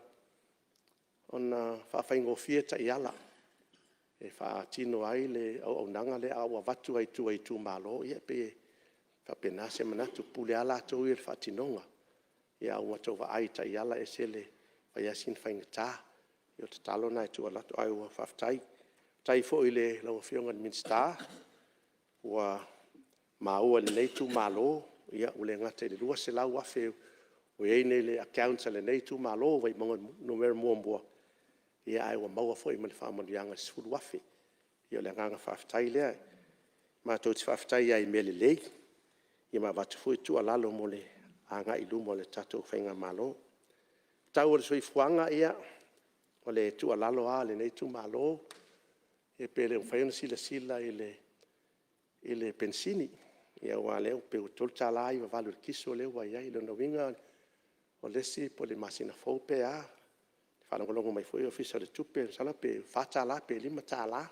faafaigofie taiala e faatino ai le auaunaga lea, a ua avatu lava i tua i itumalo, e pei e faapena se manatu, e pule lava latou ia i le faatinoga. Ae ua ou vaai i taiala e ese le fai lava sina faigata. O le tatalo lena e tuu atu, ae ua faafetai. Faafetai foi i lau Afioga i le Minisita ua maua e lenei itumalo, ua le gata i le $200,000 ua i ai nei i le account a lenei itumalo o Vaimauga 1, ae ua maua foi ma le faamanuiaga e $10,000. O le agaga faafetai lea. Matou te faafetai lava i mea lelei, ma avatu foi le tuualalo mo le agai i luma o le tatou Faigamalo. O le tau o le soifuaga, o le tuualalo lava a lenei itumalo, pe le mafai ona silasila i le penisini. Aua o lea e pei ua $3.98 i le kiso lea ua i ai. O lona uiga o le isi po o le masina fou pe a, e faalogologo mai foi le Ofisa o le Tupe, masalo pe $4 pe $5,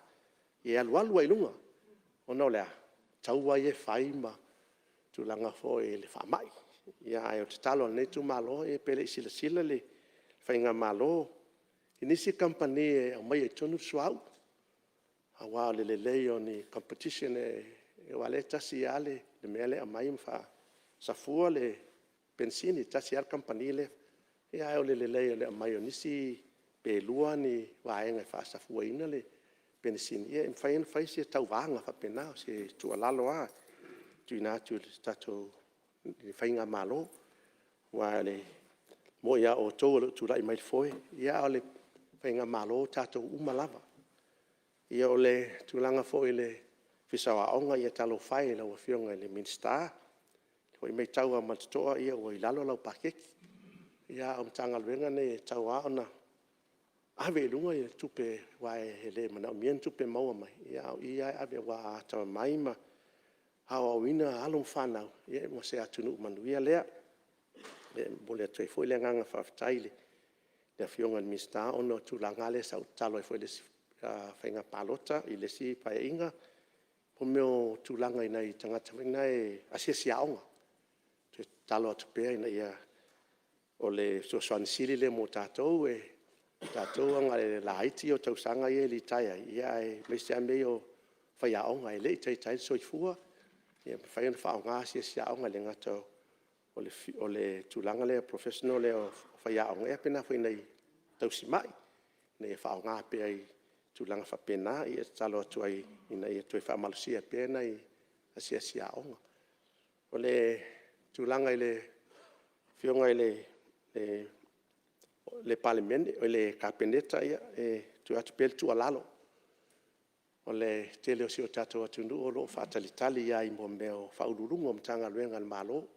e alualu ai i luga. Ona o le a? O taua ia e fai ma tulaga foi i le faamai. Ae o le tatalo a lenei itumalo, pe le i silasila le Faigamalo i nisi kamupani e aumaia i totonu le suauu. Aua o le lelei o ni competition, aua o lea e tasi lava le mea lea e aumai ma faasafua le penisini, e tasi lava le kamupani lea. Ae o le lelei o le aumai o nisi, pe 2 ni vaega e faasafuaina le penisini, e mafai ai ona fai se tauvaga faapena. O se tuualalo lava e tuuina atu i le tatou Faigamalo. Aua e moni lava o outou o lo o tulai mai i le foe, a o le Faigamalo o tatou uma lava. O le tulaga foi i le Ofisa o Aoga, ia talofa e i lau Afioga i le Minisita, o lea foi e matau lava ma le totoa ua i lalo lau paketi. A o Matagaluega nei e tatau lava ona ave i luga tupe, aua e le manaomia ni tupe maua mai, a o i lava e ave, aua a atamamai ma aoaoina alo ma fanau, o se atunuu manuia lea. E momoli atu ai foi le agaga faafetai i le Afioga i le Minisita, ona o le tulaga lea sa ou tatalo ai foi i le isi faiga palota i le isi Paeaiga, o mea o tulaga i nai tagata asiasi aoga. E toe tatalo atu pea ina ia… o le fesoasoani sili lea mo tatou, o tatou e laiti ia o tausaga ia e litaea ai, aemaise lava mea ia o faiaoga e le i taitai le soifua, e mafai ona faaaoga asiasi aoga, e le gata o le tulaga lea professional lea o faiaoga, ae faapena foi i nai tausimai, ina ia faaaoga pea i tulaga faapena. E tatalo atu ai ina ia toe faamalosia pea nai asiasi aoga. O le tulaga i le Afioga i le Kapeneta, e tuu atu pea le tuualalo, o le toatele o si o tatou atunuu o lo o faatalitali lava i mea o Ofisa Sili o Pulega o Matagaluega a le Malo.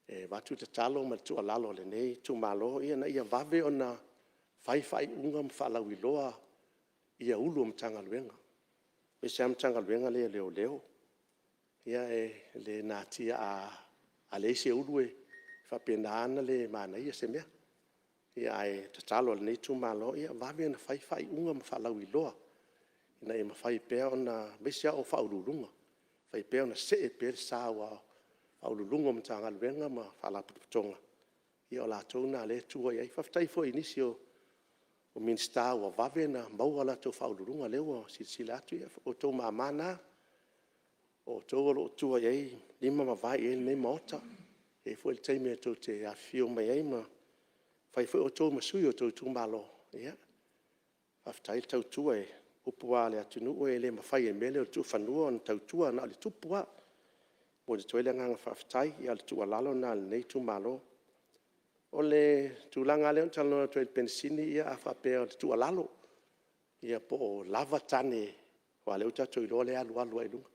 E avatu le tatalo ma le tuualalo a lenei itumalo, ina ia vave ona fai faaiuga ma faalauiloa ia Ofisa Sili o Matagaluega, aemaise lava le Matagaluega lea o Leoleo. E le natia a leai se Ulu e faapena lava ona le manaia se mea. Ae o le tatalo a lenei itumalo, ia vave ona fai faaiuga ma faalauiloa, ina ia mafai pea ona…. aemaise lava Ofisa Sili o Pulega, mafai pea ona see pea le sa, aua o Ofisa Sili o Pulega o Matagaluega ma Faalapotopotoga, o latou na o lea e tua i ai. E faafetai foi i nisi o Minisita ua vave ona maua a latou Ofisa Sili o Pulega, o lea ua silasila atu, o outou mama na. O outou o lo o tua i ai, lima ma vae i ai lenei Maota. E i ai foi le taimi tou te afifio mai ai ma fai foi outou ma sui o outou itumalo. Ia faafetai le tautua, o upu lava a le atunuu, e le mafai e le mea lea o le tuufanua ona tautua, e na o le tupu lava. E momoli atu ai le agaga faafetai, a o le tuualalo lena a lenei itumalo. O le tulaga lea na ou talanoa atu ai i le penisini, a faapea o le tuualalo, ia po o lava tane, aua o lea ua tatou iloa o lea e alualu lava i luga.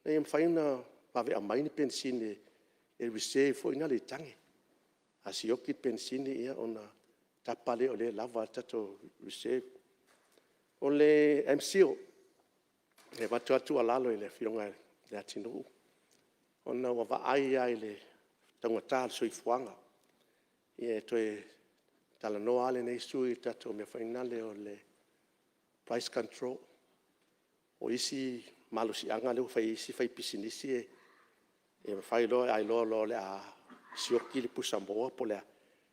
Ina ia mafai ona vave aumai ni penisini e reserve foi lea i tane. A sioki le penisini ona tapa lea o lea e lava a le tatou reserve. O le MCIL, e avatu lava le tuualalo i le Afioga ia Leatinuu, ona ua vaai lava i le taugata o le soifuaga. E toe talanoa lava lenei sui usufono i le tatou mea foi lea o le price control. O isi malosiaga lea ua fai e isi faipisinisi, e fai loa, a iloa loa o le a sioki le pusamoa po o le a,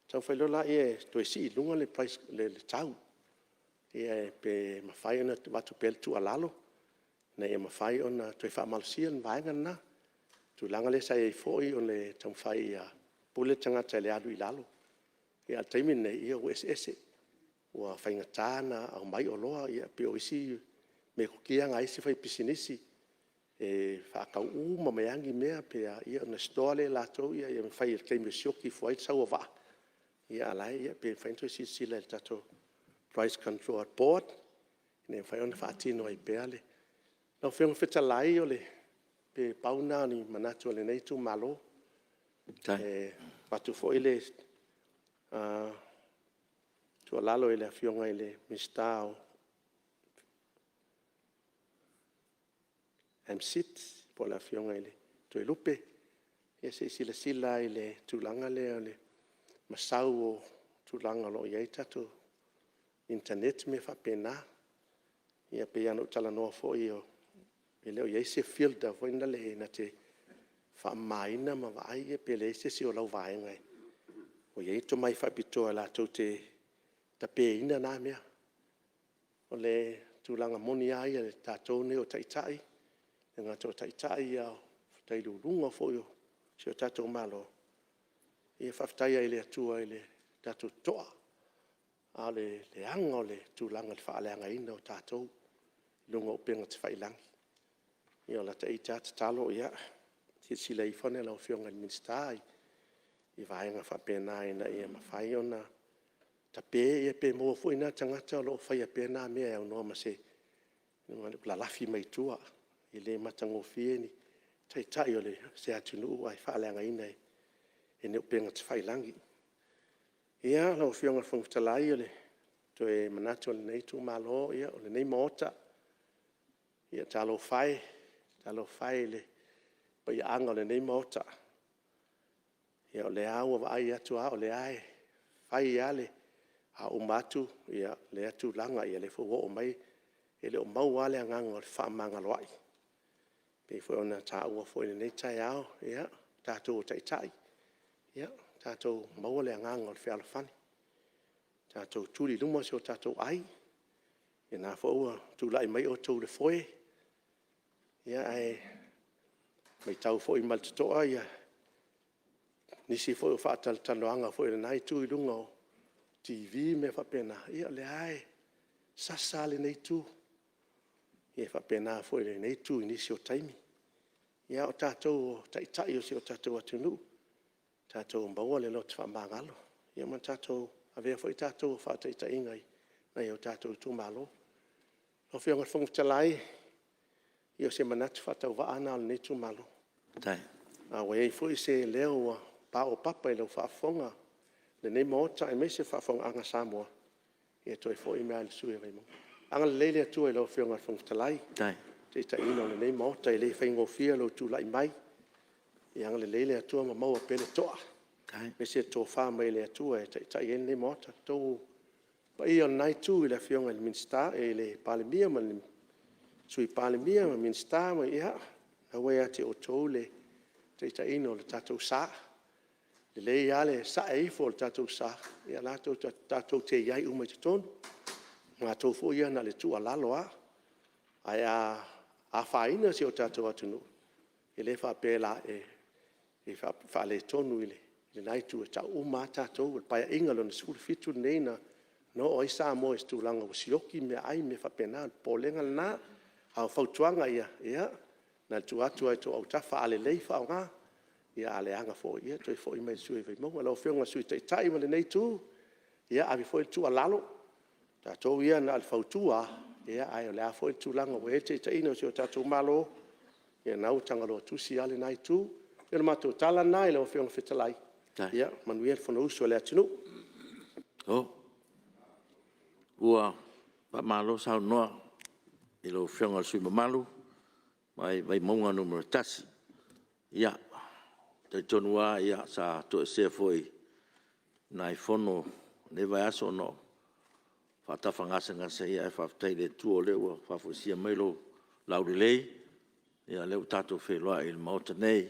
taumafai loa lea e toe sii i luga le tau. Pe mafai ona avatu pea le tuualalo, ina ia mafai ona toe faamalosia le vaega lena. O le tulaga lea sa i ai foi o le taumafai ia pule le tagata i le alu i lalo, a o le taimi lenei ua eseese. Ua faigata ona aumai oloa, e pei o isi metotia na a isi faipisinisi, e faatau uma mai lava ni mea, ona store lea e latou, ma fai i le taimi e sioki ai le sau o vaa. A o la e… pe mafai ona toe silasila i le tatou Price Control Board, ina ia mafai ona faatino ai pea le… Lau Afioga i le Fofoga Fetalai, pe pau na o ni manatu o lenei itumalo. E avatu foi le tuualalo i le Afioga i le Minisita o le MCIT po o le Afioga ia Toelupe, ia se i silasila lava i le tulaga lea o le masau o le tulaga o lo o i ai le tatou internet ma mea faapena. E pei lava ona ou talanoa foi, e le o i ai se filter foi lele na te faamamaina ma vaai pe leai se isi o lau vaega o i ai le tomai faapitoa latou te tapeina na mea. O le tulaga moni lava ia o tatou nei o taitai, e le gata o taitai a o faauluuluga foi o si o tatou Malo. Ia faafetai lava i le Atua i le tatou toa, a o le leaga o le tulaga i le faaleagaina o tatou i luga o upega tafailagi. Ia o lata ita lava tatalo, ia silasila ifo lau Afioga i le Minisita i vaega faapena ina ia mafai ona tape pe maua foi na tagata o lo o faia pea na mea e aunoa ma se lalafi mai tua. E le matagofie ni taitai o se atunuu ae faaleagaina e ni upega tafailagi. Ia, lau Afioga i le Fofoga Fetalai, o le toe manatu o lenei itumalo, o lenei Maota, ia talofa e, talofa e i le paiaaga o lenei Maota. Ia o lea lava ua vaai atu lava o lea e fai lava, a uma atu lea tulaga, ia o lea foi ua oo mai, e le o maua lava le agaga o le fefaamagaloai. E pei foi ona taua foi i lenei taeao, ia o tatou o taitai, ia tatou maua le agaga o le fealofani, tatou tuli i luma so tatou ai. Ia o lena foi ua tulai mai outou i le foe, ae matau foi ma le totoa nisi foi o faatalatalanoaga a lena Itu i luga o TV ma mea faapena, ia o lea lava e sasa lava lenei Itu, e faapena foi i lenei Itu i nisi o taimi. A o tatou o taitai o si o tatou atunuu, tatou maua le loto faamagalo ma tatou avea foi tatou ma faataitaiga i nai o tatou itumalo. Lau Afioga i le Fofoga Fetalai, ia o se manatu faatauvaa lena o lenei itumalo. A ua i ai foi se leo ua paopapa i lau faafofoga lenei Maota aemaise le faafofogaaga a Samoa, ia toe foi mai lava i le sui usufono o Vaimauga. Agalelei le Atua i lau Afioga i le Fofoga Fetalai i le taitaiina o lenei Maota, e le faigofie lou tulai mai. Ia agalelei le Atua ma maua pea le toa, aemaise le tofa mai le Atua e taitai ai lenei Maota. Le paia o lena Itu i le Afioga i le Palemia ma le Sui Palemia ma Minisita, ia o lena ua ia te outou le taitaiina o le tatou sa. E lelei lava le sae ifo o le tatou sa, o lena tatou te i ai uma i totonu. O matou foi ia na o le tuualalo lava, ae a afaina si o tatou atunuu, e le faapea e faaletonu i lena Itu, e tau uma lava tatou. O le Paeaiga Lona XVII lenei na oo ai Samoa i se tulaga ua sioki meaai ma mea faapena. O le popolega lena. A o fautuaga ia, na ona tuu atu lava i outou autafa, a lelei faaaoga, a leaga foi, ia toe foi mai i le sui usufono o Vaimauga. Lau Afioga i le Sui Taitai ma lenei Itu, ia ave foi le tuualalo, o tatou ia na o le fautua lava, ae o le a foi le tulaga ua i ai le taitaiga o si o tatou Malo, ia o lena ua tagaloa tusi lava lena Itu. Ia o le matou tala lena lau Afioga i le Fofoga Fetalai, ia manuia le Fonousu a le atunuu. Ua faamalo saunoa i lau Afioga i le sui usufono mamalu mai Vaimauga 1. Ia, e talitonu lava sa toesea foi i nai fono o lenei vaiaso ona o faatafa gasegase, ae faafetai i le Atua o lea ua faafoisia mai lou laulelei, o lea ua tatou feiloai i le Maota nei.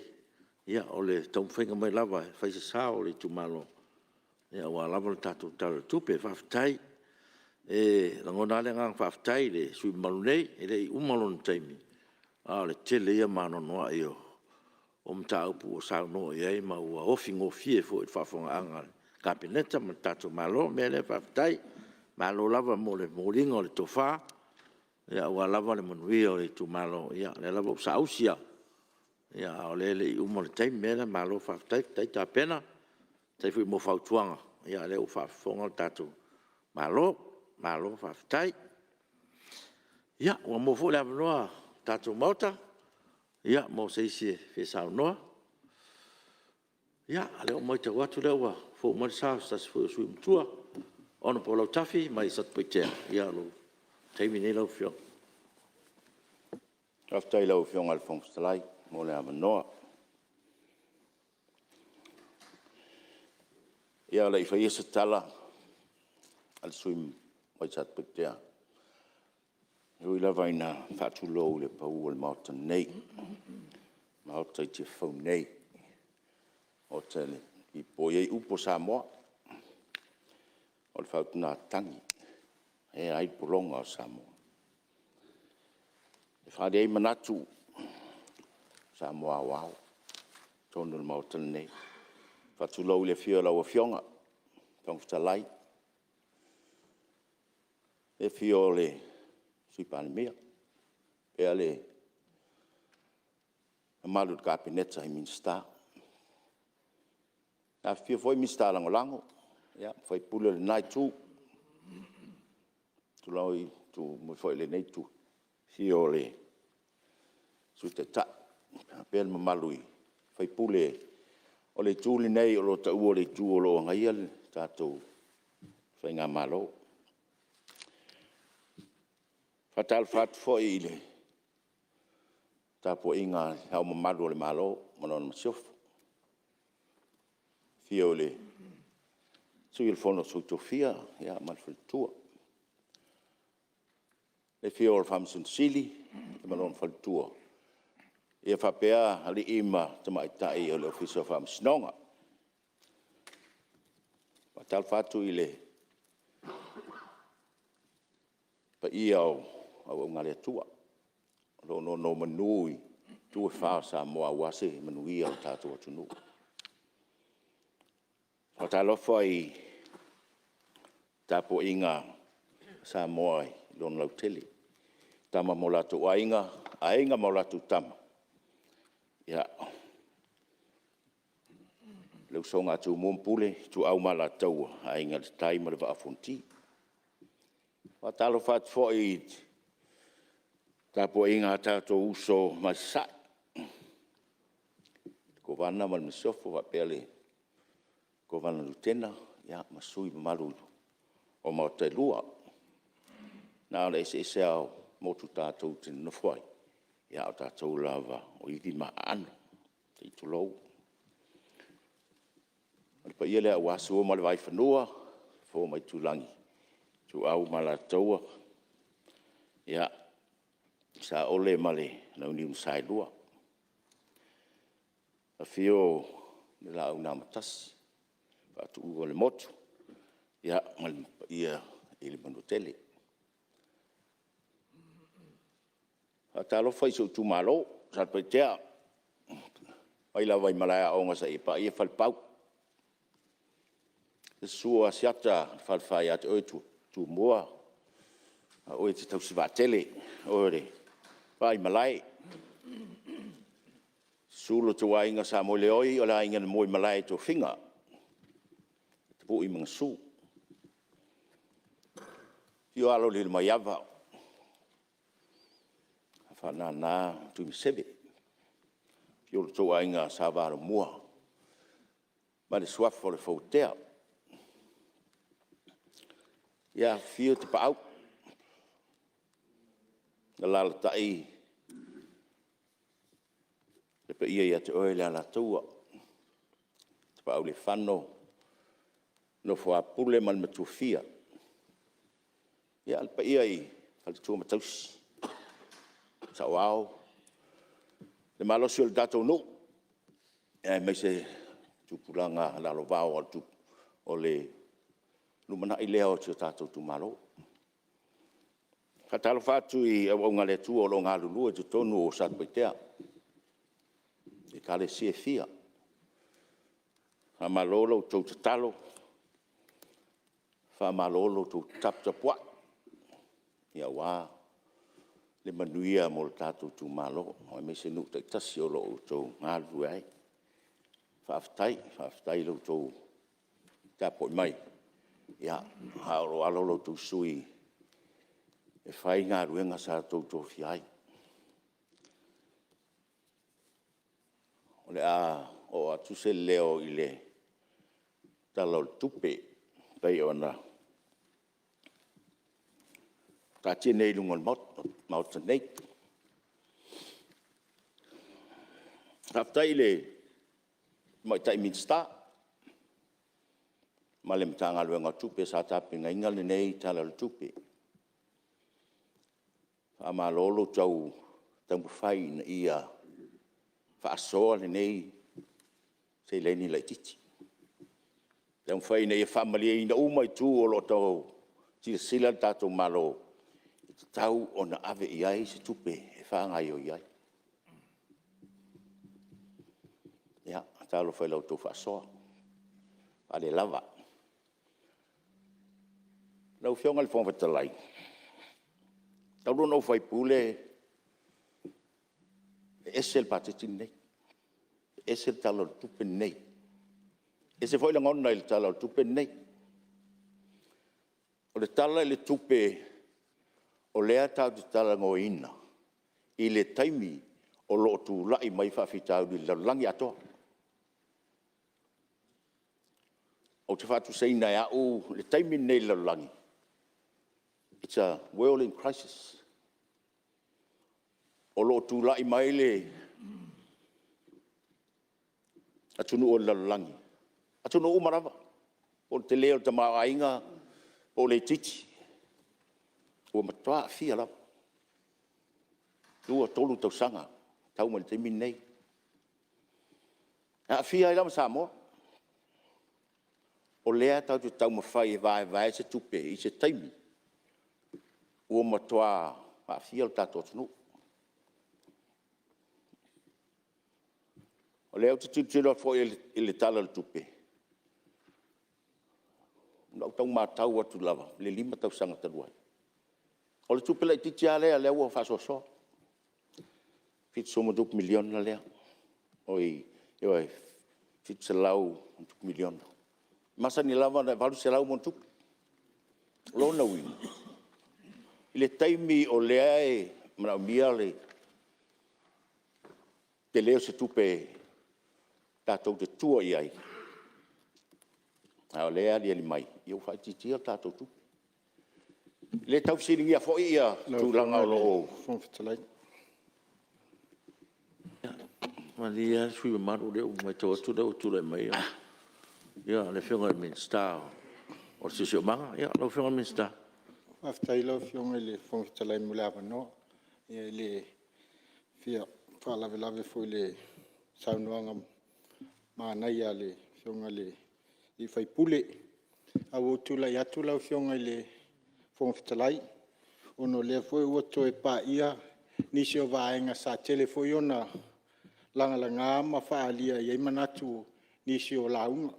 Ia, o le taumafaiga mai lava e fai se sao o le itumalo aua lava le tatou Tala o le Tupe. Faafetai. E lagona lava le agaga faafetai i le sui usufono mamalu nei, e le i uma lona taimi, a o le tele ia ma anoanoai o mataupu ua saunoa i ai ma ua ofi gofie foi i le faafofogaaga a le Kapeneta ma le tatou Malo. O le mea lea faafetai, malo lava mo le momoliga o le tofa aua lava le manuia o le itumalo. Ia o lea lava ua saausi lava, a o lea e le i uma le taimi. O le mea lea, malo faafetai, faafetai tapena, faafetai foi mo fautuaga, o lea ua faafofoga le tatou Malo. Malo faafetai. Ia, ua maua foi le avanoa o le tatou Maota mo se isi e fia saunoa. Ia, o lea ua matau atu o lea ua fou mai le sa o se tasi foi o sui usufono matua, Hon Lautafi mai Satupaitea. Ia, o lou taimi lenei lau Afioga. Faafetai i lau Afioga i le Fofoga Fetalai mo le avanoa. Ia, a o le i faia se tala a le sui usufono mai Satupaitea, e ui lava ina faatulou i le pau o le Maota nei, Maota i Tiafau nei, Maota e lipoi ai upu o Samoa, o le faautugatagi e ea ai pologa o Samoa. E faaali ai manatu o Samoa aoao i totonu o le Maota lenei. E faatulou i le afio o lau Afioga i le Fofoga Fetalai, le afio o le Sui Palemia faapea le mamalu i le Kapeneta i Minisita. Afifio foi Minisita Lagolago ma sui usufono o lena Itu. Tulou foi i lenei Itu, i le afio o le Sui Taitai faapea le mamalu i sui usufono o le Itu lenei o lo o taua o le Itu o lo o agaia le tatou Faigamalo. E faatalofa atu foi i le tapuaiga a Le Ao Mamalu o le Malo ma lana Masiofo, le afio o le Sui o le Fono a Sui Tofia ma le Faletua, le afio o le Faamasino Sili ma lona faletua, ia faapea alii ma tamaitai o le Ofisa o Faamasinoga. E faatalofa atu i le paia o Auauna a le Atua o lo o nonomanu i itu e fa o Samoa aua se manuia o le tatou atunuu. E faatalofa i le tapuaiga a Samoa i lona lautele, Tama ma o latou Aiga, Aiga ma latou Tama, ia, le usoga a Tumua ma Pule, Ituau ma Alataua, Aiga i le Tai ma le Vaa o Fonoti. E faatalofa atu foi i le tapuaiga a o tatou uso mai Sasae, le Kovana ma le Masiofo faapea le Kovana Lutena ma sui mamalu o Maota e Lua. Na ona eseese lava o motu tatou te nonofo ai, a o tatou lava o ivi ma aano, se i tulou. O le paia lea aua Sua ma le Vaifanua, Fofo ma Aitulagi, Ituau ma Alataua, ia Saole ma le Launiu na Saelua, afio le Laau na Amotasi, Faatuiolemotu ma le paia i le Manuatele. E faatalofa i si ou itumalo o Satupaitea, mai lava i Malaeaoga seia paia Falepau. Le susu o Asiata e Falefa ia te oe Tumua, o oe e te tausivaatele, o oe o le Vaimalae. Susu lo outou Aiga Samoeleoi o le Aiga na muaimalae i tofiga, Tapui ma Gasu. Afio alo o Lilomaiava, Faanana ma Tuimaseve, afio lo outou Aiga Sa Valomua ma le Suafa o le Fauatea. Ia, afifio Tapaau, alaalatai le paia ia te oe le Alataua, Tapaaualefano, nofo a Pule ma le Matufia. Ia, le paia i faletua ma tausi, saoao, le malosi o le tatou nuu, aemaise tupulaga lalovaoa o le lumanai lea o si o tatou itumalo. E faatalofa atu i auauna a le Atua o lo o galulue i totonu o Satupaitea i Ekalesia e fia. Faamalo lo outou tatalo, faamalo lo outou taputapuai aua le manuia mo le tatou itumalo aemaise nuu taitasi o lo o outou galulue ai. Faafetai, faafetai i lo outou tapuai mai, a o lo o alo lo outou sui usufono e fai galuega sa outou tofia ai. O le a oo atu se leo i le Tala o le Tupe e pei ona taatia nei i luma o le Maota nei. Faafetai i le Tamaitai Minisita ma le Matagaluega o Tupe sa tapenaina lenei Tala o le Tupe. Faamalo lo outou taumafai ina ia faasoa lenei seleni laitiiti. Taumafai ina ia faamalieina uma itu o lo o tau silasila le tatou Malo, e tatau ona ave i ai se tupe e faagaoioi ai. Ia, talofa i la outou faasoa faalelava. Lau Afioga i le Fofoga Fetalai, talu ona ou sui usufono, e ese le Paketi lenei, e ese le Tala o le Tupe lenei. E ese foi lagona i le Tala o le Tupe lenei. O le Tala o le Tupe o lea tatou te talanoaina i le taimi o lo o tulai mai ai faafitauli i le lalolagi atoa. Ou te faatusaina e au le taimi lenei i le lalolagi, it's a world in crisis. O lo o tulai mai le atunuu o le lalolagi, atunuu uma lava, po o le tele o le tamaoaiga po o le itiiti, ua matua aafia lava. 2, 3 tausaga tau mai i le taimi lenei. E aafia ai la ma Samoa. O lea e tatou te taumafai e vaevae se tupe i se taimi ua matua aafia lo tatou atunuu. O lea ou te tilotilo atu foi i le Tala o le Tupe, i lau tau matau atu lava i le 5 tausaga talu ai, o le tupe laitiiti lava lea ua faasoasoa, $70+ miliona lea. Oi, ioe, $700+ miliona. E masani lava ona $800+. O lona uiga, i le taimi o lea e manaomia le tele o se tupe tatou te tua i ai, a o lea e aliali mai ua faaitiitia a tatou tupe. E le tau fesiligia foi tulaga o lo o... Lau Afioga i le Fofoga Fetalai... Ia, malie lava le sui usufono mamalu, o lea ua matau atu o lea ua tulai mai le Afioga i le Minisita o le Siosiomaga. Lau Afioga i le Minisita. Faafetai lau Afioga i le Fofoga Fetalai mo le avanoa. Ia e le fia faalavelave foi i le saunoaga manaia a le Afioga i le sui usufono. Ae ua ou tulai atu lau Afioga i le Fofoga Fetalai, ona o lea foi ua toe paia nisi o vaega sa tele foi ina lagalaga ma faaalia i ai manatu i nisi o lauga. Na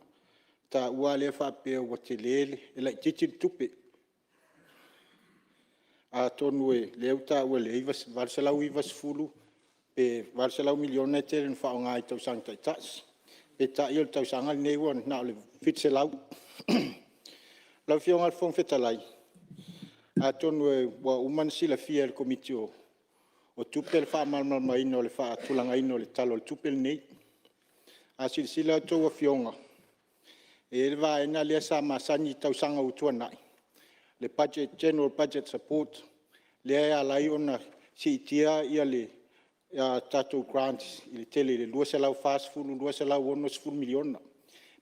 taua lea faapea e laitiiti le tupe. Atonu o lea ua taua i le $890 pe $800 miliona e tele ina faaaoga i tausaga taitasi, peitai o le tausaga lenei ua na o le $700. Lau Afioga i le Fofoga Fetalai, atonu ua uma ona silafia e le Komiti o Tupe le faamalamalamaina o le faatulagaina o le Tala o le Tupe lenei. A silasila a outou Afioga, e i ai le vaega lea sa masani i tausaga ua tuanai, le General Budget Support, lea e ala ai ona siitia le tatou grant i le tele i le $240 i le $260 miliona.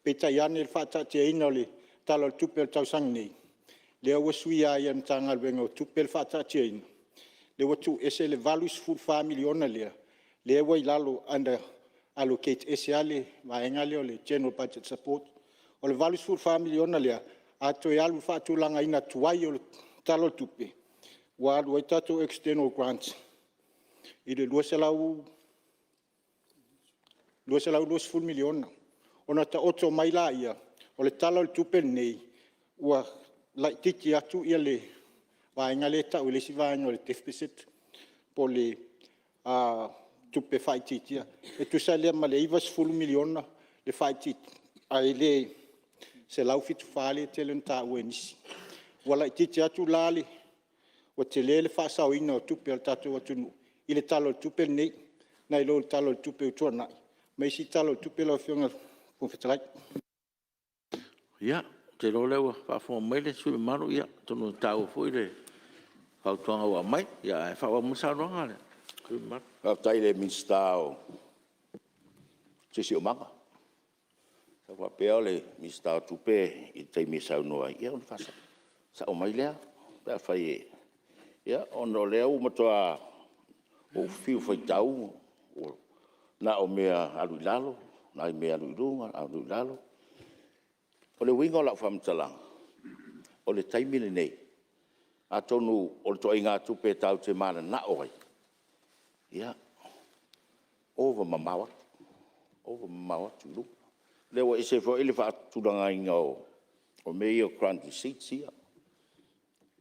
Peitai ane i le faataatiaina o le Tala o le Tupe i le tausaga nei, lea ua suia ai e le Matagaluega o Tupe le faataatiaina, lea ua tuuese le $84 miliona lea, lea ua i lalo under allocate ese lava le vaega lea o le General Budget Support. O le $84 miliona lea, a toe alu i le faatulagaina tuai o le Tala o le Tupe, ua alu ai tatou external grant i le $220 miliona. Ona taoto mai lea o le Tala o le Tupe lenei, ua laitiiti atu le vaega lea e tau e le isi vaega o le deficit po o le tupe faaitiitia. E tusa lea ma le $90 miliona le faaitiitia ae le $174 lea e tele ina taua e nisi. Ua laitiiti atu la, ua tele le faasaoina o tupe a le tatou atunuu i le Tala o le Tupe lenei nai lo le Tala o le Tupe ua tuanai ma isi Tala o Tupe lau Afioga i le Fofoga Fetalai. Ia, ou te iloa o lea ua faafofoga mai le sui usufono mamalu, atonu e taua foi le fautuaga ua aumai, ae faaauau mai le saunoaga a le sui usufono mamalu. Faafetai i le Minisita o Siosiomaga. Sa ou faapea o le Minisita o Tupe i le taimi e saunoa ai, ia ona faasao mai lea pe afai e... Ia ona o lea ua matua ou fiu e faitau ua Na o mea alu i lalo, nai mea alu i luga, alu i lalo. O le uiga o lau faamatalaga, o le taimi lenei, atonu o le ituaiga tupe e tatou te mananao ai, ia ova mamao atu, ova mamao atu i luga. O lea ua ese foi le faatulagaina o mea ia o grant receipts ia,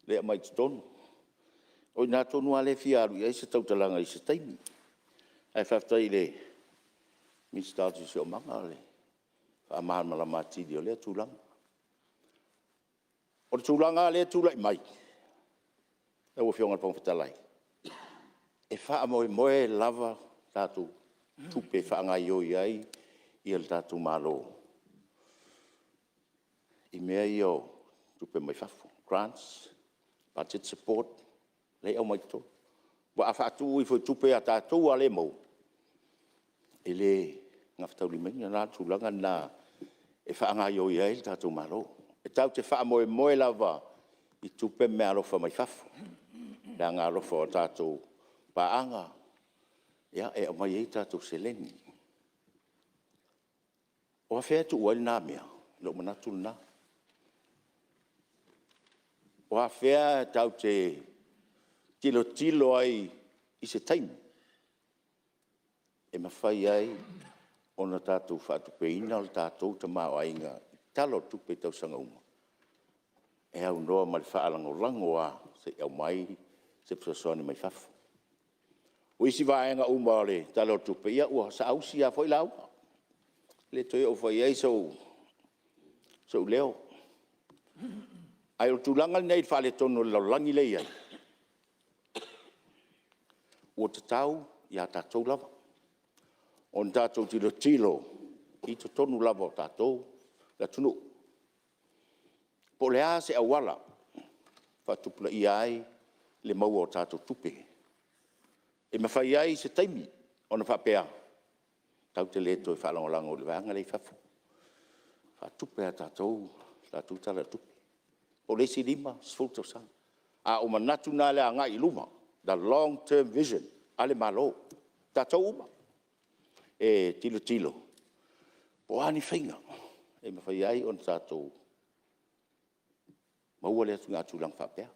lea e aumai i totonu. O i ina tonu lea e fia alu i ai se tautalaga i se taimi. Ae faafetai i le Minisita o le Siosiomaga i le faamalamalama atili o lea tulaga. O le tulaga lava lea e tulai mai lau Afioga i le Fofoga Fetalai, e faamoemoe lava tatou tupe e faagaoioi ai le tatou Malo i mea ia o tupe mai fafo, grants, budget support lea e aumai i totonu. Aua a faatu ifo i tupe a tatou lava lea e maua, e le gafataulimaina la le tulaga lena e faagaoioi ai le tatou Malo. E tatou te faamoemoe lava i tupe ma meaalofa mai fafo, le agaalofa o tatou paaga e aumai ai tatou seleni. O afea e tuu ai lena mea? O lou manatu lena. O afea e tatou te tilotilo ai i se taimi e mafai ai ona tatou faatupeina le tatou tamaoaiga i Tala o Tupe i tausaga uma, e aunoa ma le faalagolago lava se i aumai se fesoasoani mai fafo. O isi vaega uma o le Tala o le Tupe, ia ua saausi lava foi lauga, e le toe oo foi i ai sou leo. Ae o le tulaga lenei i le faaletonu o le lalolagi lea e i ai, ua tatau ia tatou lava ona tatou tilotilo i totonu lava o tatou le atunuu, po o le a se auala e faatupulaia ai le maua o tatou tupe, e mafai ai i se taimi ona faapea, tatou te le toe faalagolago i le vaega lea i fafo, faatupe lava e tatou le tatou Tala o le Tupe po o le isi 5, 10 tausaga. A o manatu na i le agai i luma, the long term vision a le Malo, tatou uma. E tilotilo po o a ni faiga e mafai ai ona tatou maua lea tulaga faapea.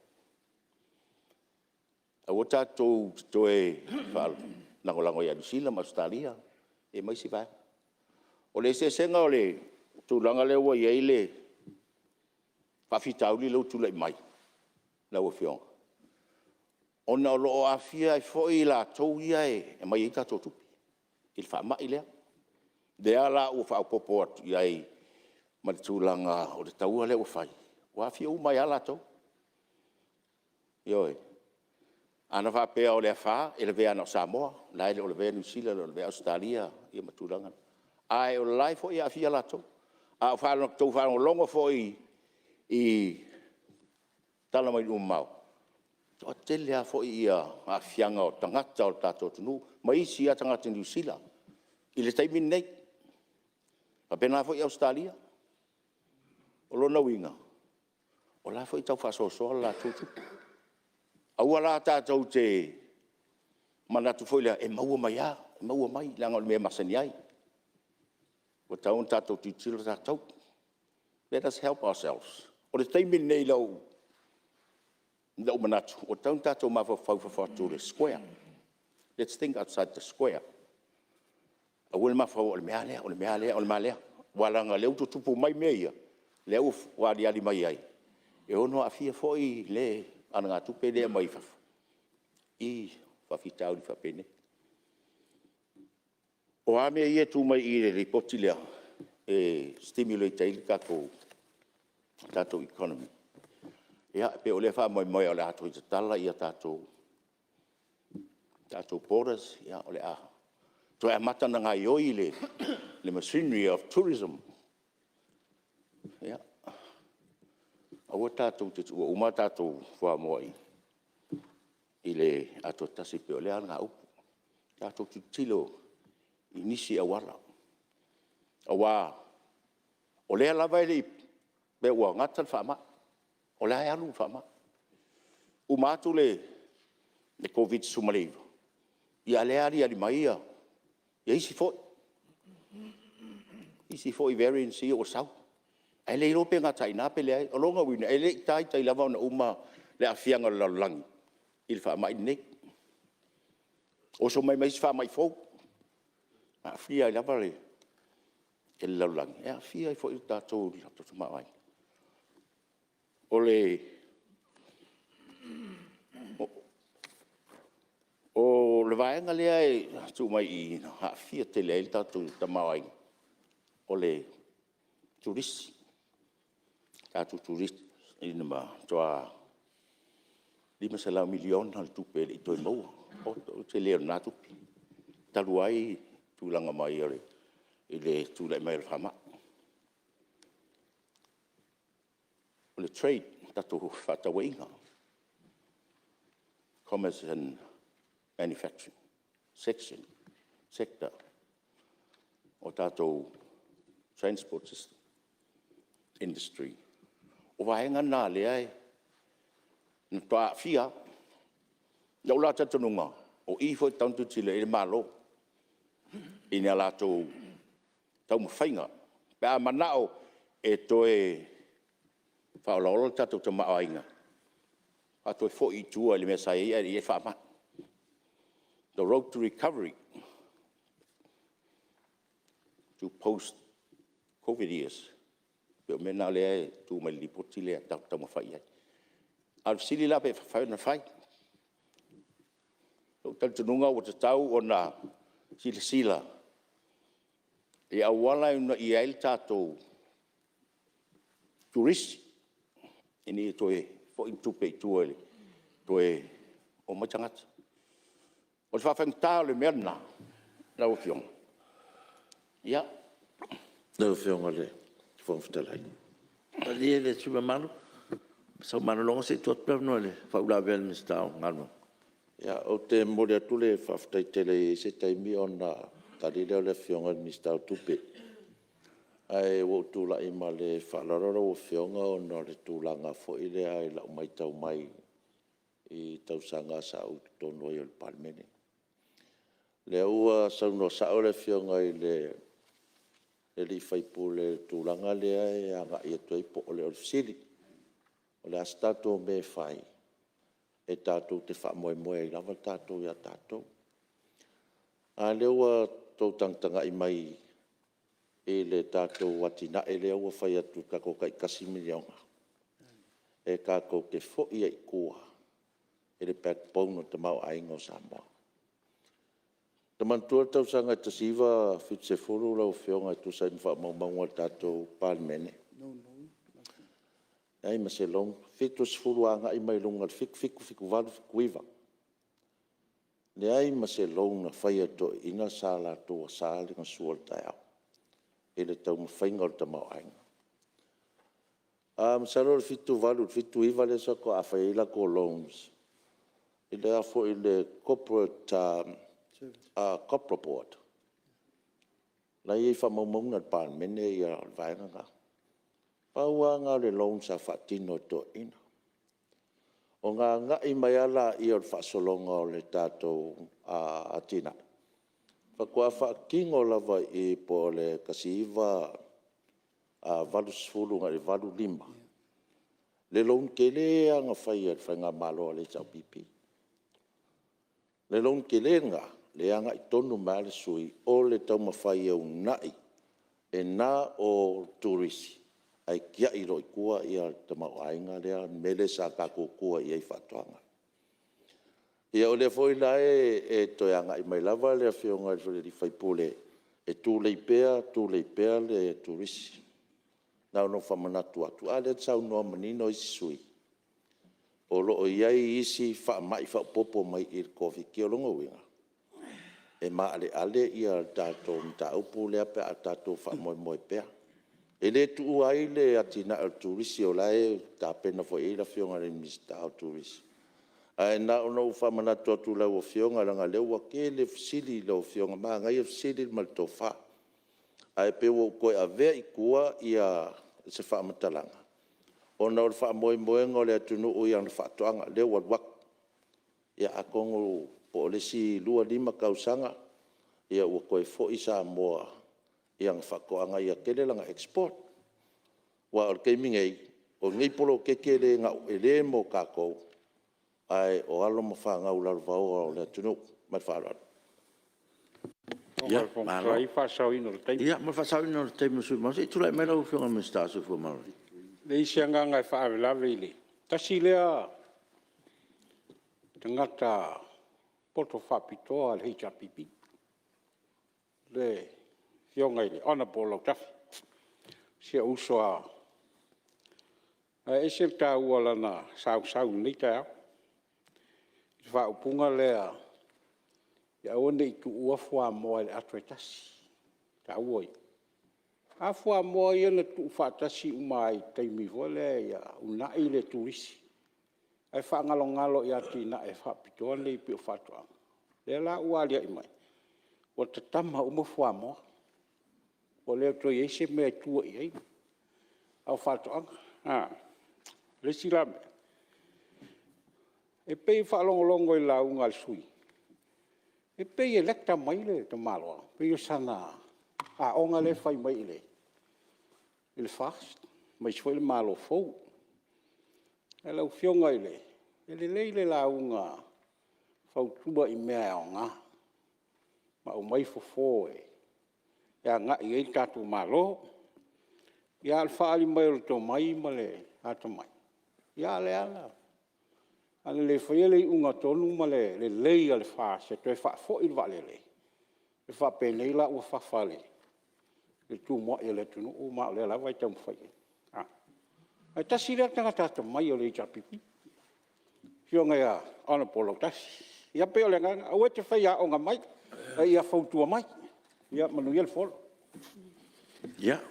Aua tatou te toe faalagolago ia Niu Sila ma Ausetalia ia ma isi vaega. O le eseesega o le tulaga lea ua i ai le faafitauli lea ua tulai mai lau Afioga, ona o lo o aafia ai foi latou ia e aumai ai a tatou tupe i le faamai lea. O lea la ua faaopoopo atu i ai ma le tulaga o le taua lea ua fai, ua aafia uma ai lava latou. Ioe, ana faapea o le afa, e lavea na o Samoa, la e le o lavea Niu Sila, e le o lavea Ausetalia ma tulaga na. Ae o la foi e aafia latou. A outou faalogologo foi i tala mai nuu mamao, e toatele lava foi aafiaga o tagata o le tatou atunuu ma isi lava tagata Niu Sila i le taimi lenei. E faapena foi Ausetalia. O lona uiga, o la foi e tau faasoasoa le latou tupe. Aua la tatou te manatu foi lea e maua mai lava, e maua mai leaga o le mea e masani ai. Ua tatau ona tatou tilotilo tatou, let us help ourselves. O le taimi lenei i lou manatu, ua tatau ona tatou mafaufau i fafo atu o le square. Let's think outside the square. Aua le mafaufau o le mea lava lea, o le mea lava lea, o le mea lava lea. Aua leaga o lea ua tutupu mai mea ia, lea ua aliali mai ai, e ono aafia foi le alagatupe lea e aumai fafo i faafitauli faapenei. O a mea ia e tu mai i i le lipoti lea e stimulate ai le tatou economy? Ia e pei o lea e faamoemoe o le a toe tatala ia tatou borders, ia o le a toe amata ona gaioi le machinery of tourism. Ia, aua tatou te tuua uma a tatou fuamoa i le ato e tasi e pei o lea alagaupu. Tatou tilotilo i nisi auala, aua o lea lava e le i faapea ua gata le faamai, o la e alu le faamai. Uma atu le Koviti-19, ia a o lea e aliali mai Ia isi foi, isi foi variants ia ua sau, ae le iloa pe gata ai i ina pe leai. O lona uiga, e le i taitai lava ona uma le aafiaga o le lalolagi i le faamai lenei. Oso mai ma isi faamai fou, aafia ai lava le lalolagi, e aafia ai foi tatou i le tatou tamaoaiga. O le vaega lea e tuu mai i i e aafia tele ai le tatou tamaoaiga, o le turisi. O le tatou turisi na matua $500 miliona le tupe e le i toe maua. O le tele o lena tupe, talu ai le tulaga mai i le tulai mai o le faamai. O le trade, o tatou fefaatauaiga, Commerce and Manufacturing Sector, o tatou Transport Industry, o vaega na o lea na matua aafia lava. I lou la talitonuga, o i foi e tatau ona tilotilo i ai le Malo i a latou taumafaiga pe a manao e toe faaolaola le tatou tamaoaiga, tatou toe foi i tua i le mea sa i ai ae le i i ai le faamai. The road to recovery to post COVID years. E pei o mea na o lea e tu mai i le lipoti lea e tatou te taumafai i ai. A o le fesili la pe mafai ona fai? O lou talitonuga ua tatau ona silasila i auala e uunaia ai le tatou Turisi, ina ia toe foi ni tupe i tua e toe omai tagata. O le faafaigata o le mea lena lau Afioga, ia... Lau Afioga i le Fofoga Fetalai... Malie le sui usufono mamalu, sau malologa se i tuu atu le avanoa i le faauilavea a le Minisita o Galuega. Ia, ou te momoli atu le faafetai tele e i ai se taimi ona tali lea o le Afioga i le Minisita o Tupe. Ae ua ou tulai ma le faaaloalo lau Afioga ona o le tulaga foi lea i lau matau mai i tausaga sa ou i totonu ai o le Palemene. O lea ua saunoa sao le Afioga i le sui usufono i le tulaga lea e agai atu ai po o le fesili, o le a se tatou mea e fai e tatou te faamoemoe ai lava tatou ia tatou. A lea ua outou tagatagai mai i le tatou atinae lea ua fai atu le tatou tai $1 miliona, e tatou te foi ai i tua i le backbone o le tamaoaiga o Samoa. Ou te manatua le tausaga e 1970 lau Afioga e tusa ai ma faamaumauga a le tatou Palemene, e leai ma se loan, 70 agai mai i luga i le 1977, 1978, 1979, leai ma se loan na faia e toeaiina sa latou asa le gasu o le taeao i le taumafaiga o le tamaoaiga. Masalo o le 1978 i le 1979 lea faatoa fai ai latou loans i le Copra Board. O la e i ai faamaumauga a le Palemene le vaega lena. Pau lava lena o le loan sa faatino e toeaiina. Ona agai mai lava lea o le faasologa o le tatou atinae, faatoa faatino lava i i po o le 1980 agai i le 1985 le loan tele lava na fai e le faigamalo a le HRPP. O le loan tele lena, lea e agai tonu mai lava le sui usufono, o le taumafai e uunai, e na o turisi ae tiai loa i tua le tamaoaiga lea, le mea lea sa tatou tua i ai i faatoaga. Ia o lea foi la e toe agai mai lava le Afioga i le sui usufono e tulei pea tulei pea le turisi. Na ona ou faamanatu atu, a lea na saunoa manino isi sui usufono, o lo o i ai isi faamai faaopoopo mai i le Koviti-19. O lona uiga, e maaleale le tatou mataupu lea pe a tatou faamoemoe pea. E le tuua ai le atinae o le turisi o la e tapena foi i ai le Afioga i le Minisita o Turisi. Ae na ona ou faamanatu atu i lau Afioga, leaga o lea ua tele fesili i lau Afioga, manaia fesili ma le tofa. Ae pei ua ou toe avea i tua se faamatalaga, ona o le faamoemoega o le atunuu i ana faatoaga, lea ua alu atu. Ia atonu po o le isi 2, 5 tausaga Ua toe foi Samoa i ana faatoaga ia tele lana export. Aua o le taimi nei, o nei poloketi e le mo tatou, ae o alo ma fanau lalovaoa o le atunuu. Ma le faaaloalo. Ia malo. Mo le faasaoina o le taimi o le sui usufono mamalu, se i tulai mai lau Afioga i le Minisita o le Soifua Maloloina. E leai se agaga e faalavelave i le… Tasi lea tagata poto faapitoa a le HRPP, le Afioga i le Honourable Lautafi, si ou uso a… Ae ese le taua o lana sausau i lenei taeao i le faaupuga lea, ia aua ne i tuua fuamoa i le ato e tasi, o le taua ia. A fuamoa ia na tuufaatasi uma ai i le taimi foi lea ina ia uunai le turisi ae faagalogalo i atinae faapitoa nei pei o faatoaga. Lea la ua aliae mai, ua tatama uma fuamoa, ua le toe i ai se mea e tua i ai, a o faatoaga. O le isi la mea, e pei e faalogologo i le lauga a le sui usufono, e pei e lecture mai le tamaloa, pei o sana aoga lea e fai mai i le FAST aemaise foi le Malo fou. Lau Afioga e lelei le lauga fautua i mea e aoga ma aumai fofo e agai i ai le tatou Malo. A o le faaali mai o le tomai ma le atamai, ia a o lea lava na… Ana le faia le iuga tonu ma le lelei a le FAST e toe faafoi le vaalele, e faapenei la ua fafa i le tumuai o le atunuu, ma o lea lava e taumafai i ai. Ae tasi lea tagata atamai o le HRPP, le Afioga ia Honourable Lautafi. Ia pei o le agaga lena, aua e te faiaoga mai, a ia fautua mai. Ia manuia le Fono.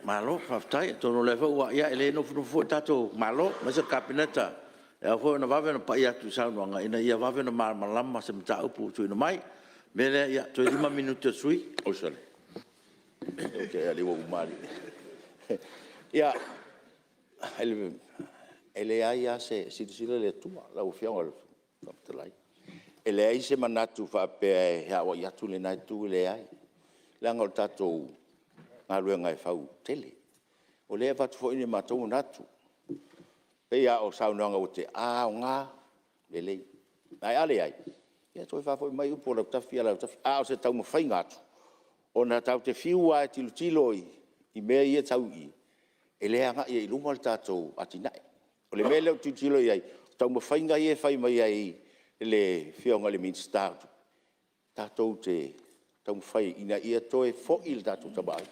Malo faafetai. Atonu o lea foi ua… ia e le nofonofo foi le tatou Malo aemaise le Kapeneta, e ao foi ona vave ona pai atu i saunoaga ina ia vave ona malamalama se mataupu ua tuuina mai. O le mea lea, ia, toe 5 minute o le sui usufono. Oi sole. Ia, e leai lava se… Silasila le Atua lau Afioga i le Fofoga Fetalai, e leai se manatu faapea e aoai atu lena Itu, e leai. Leaga o le tatou galuega e fautele. O lea e avatu foi ni o matou manatu, e pei lava o saunoaga ua tea, a aoga, lelei, ae a leai, ia toe faafoi mai upu a Lautafi ia Lautafi. A o se taumafaiga atu, ona tatou te fiu lava e tilotilo i mea ia e sau i i, e le agai ai i luma le tatou atinae. O le mea lea ou te tilotilo i ai, o taumafaiga ia e fai mai ai e le Afioga i le Minisita o Tupe, tatou te taumafai ina ia toe foi le tatou tamaoaiga,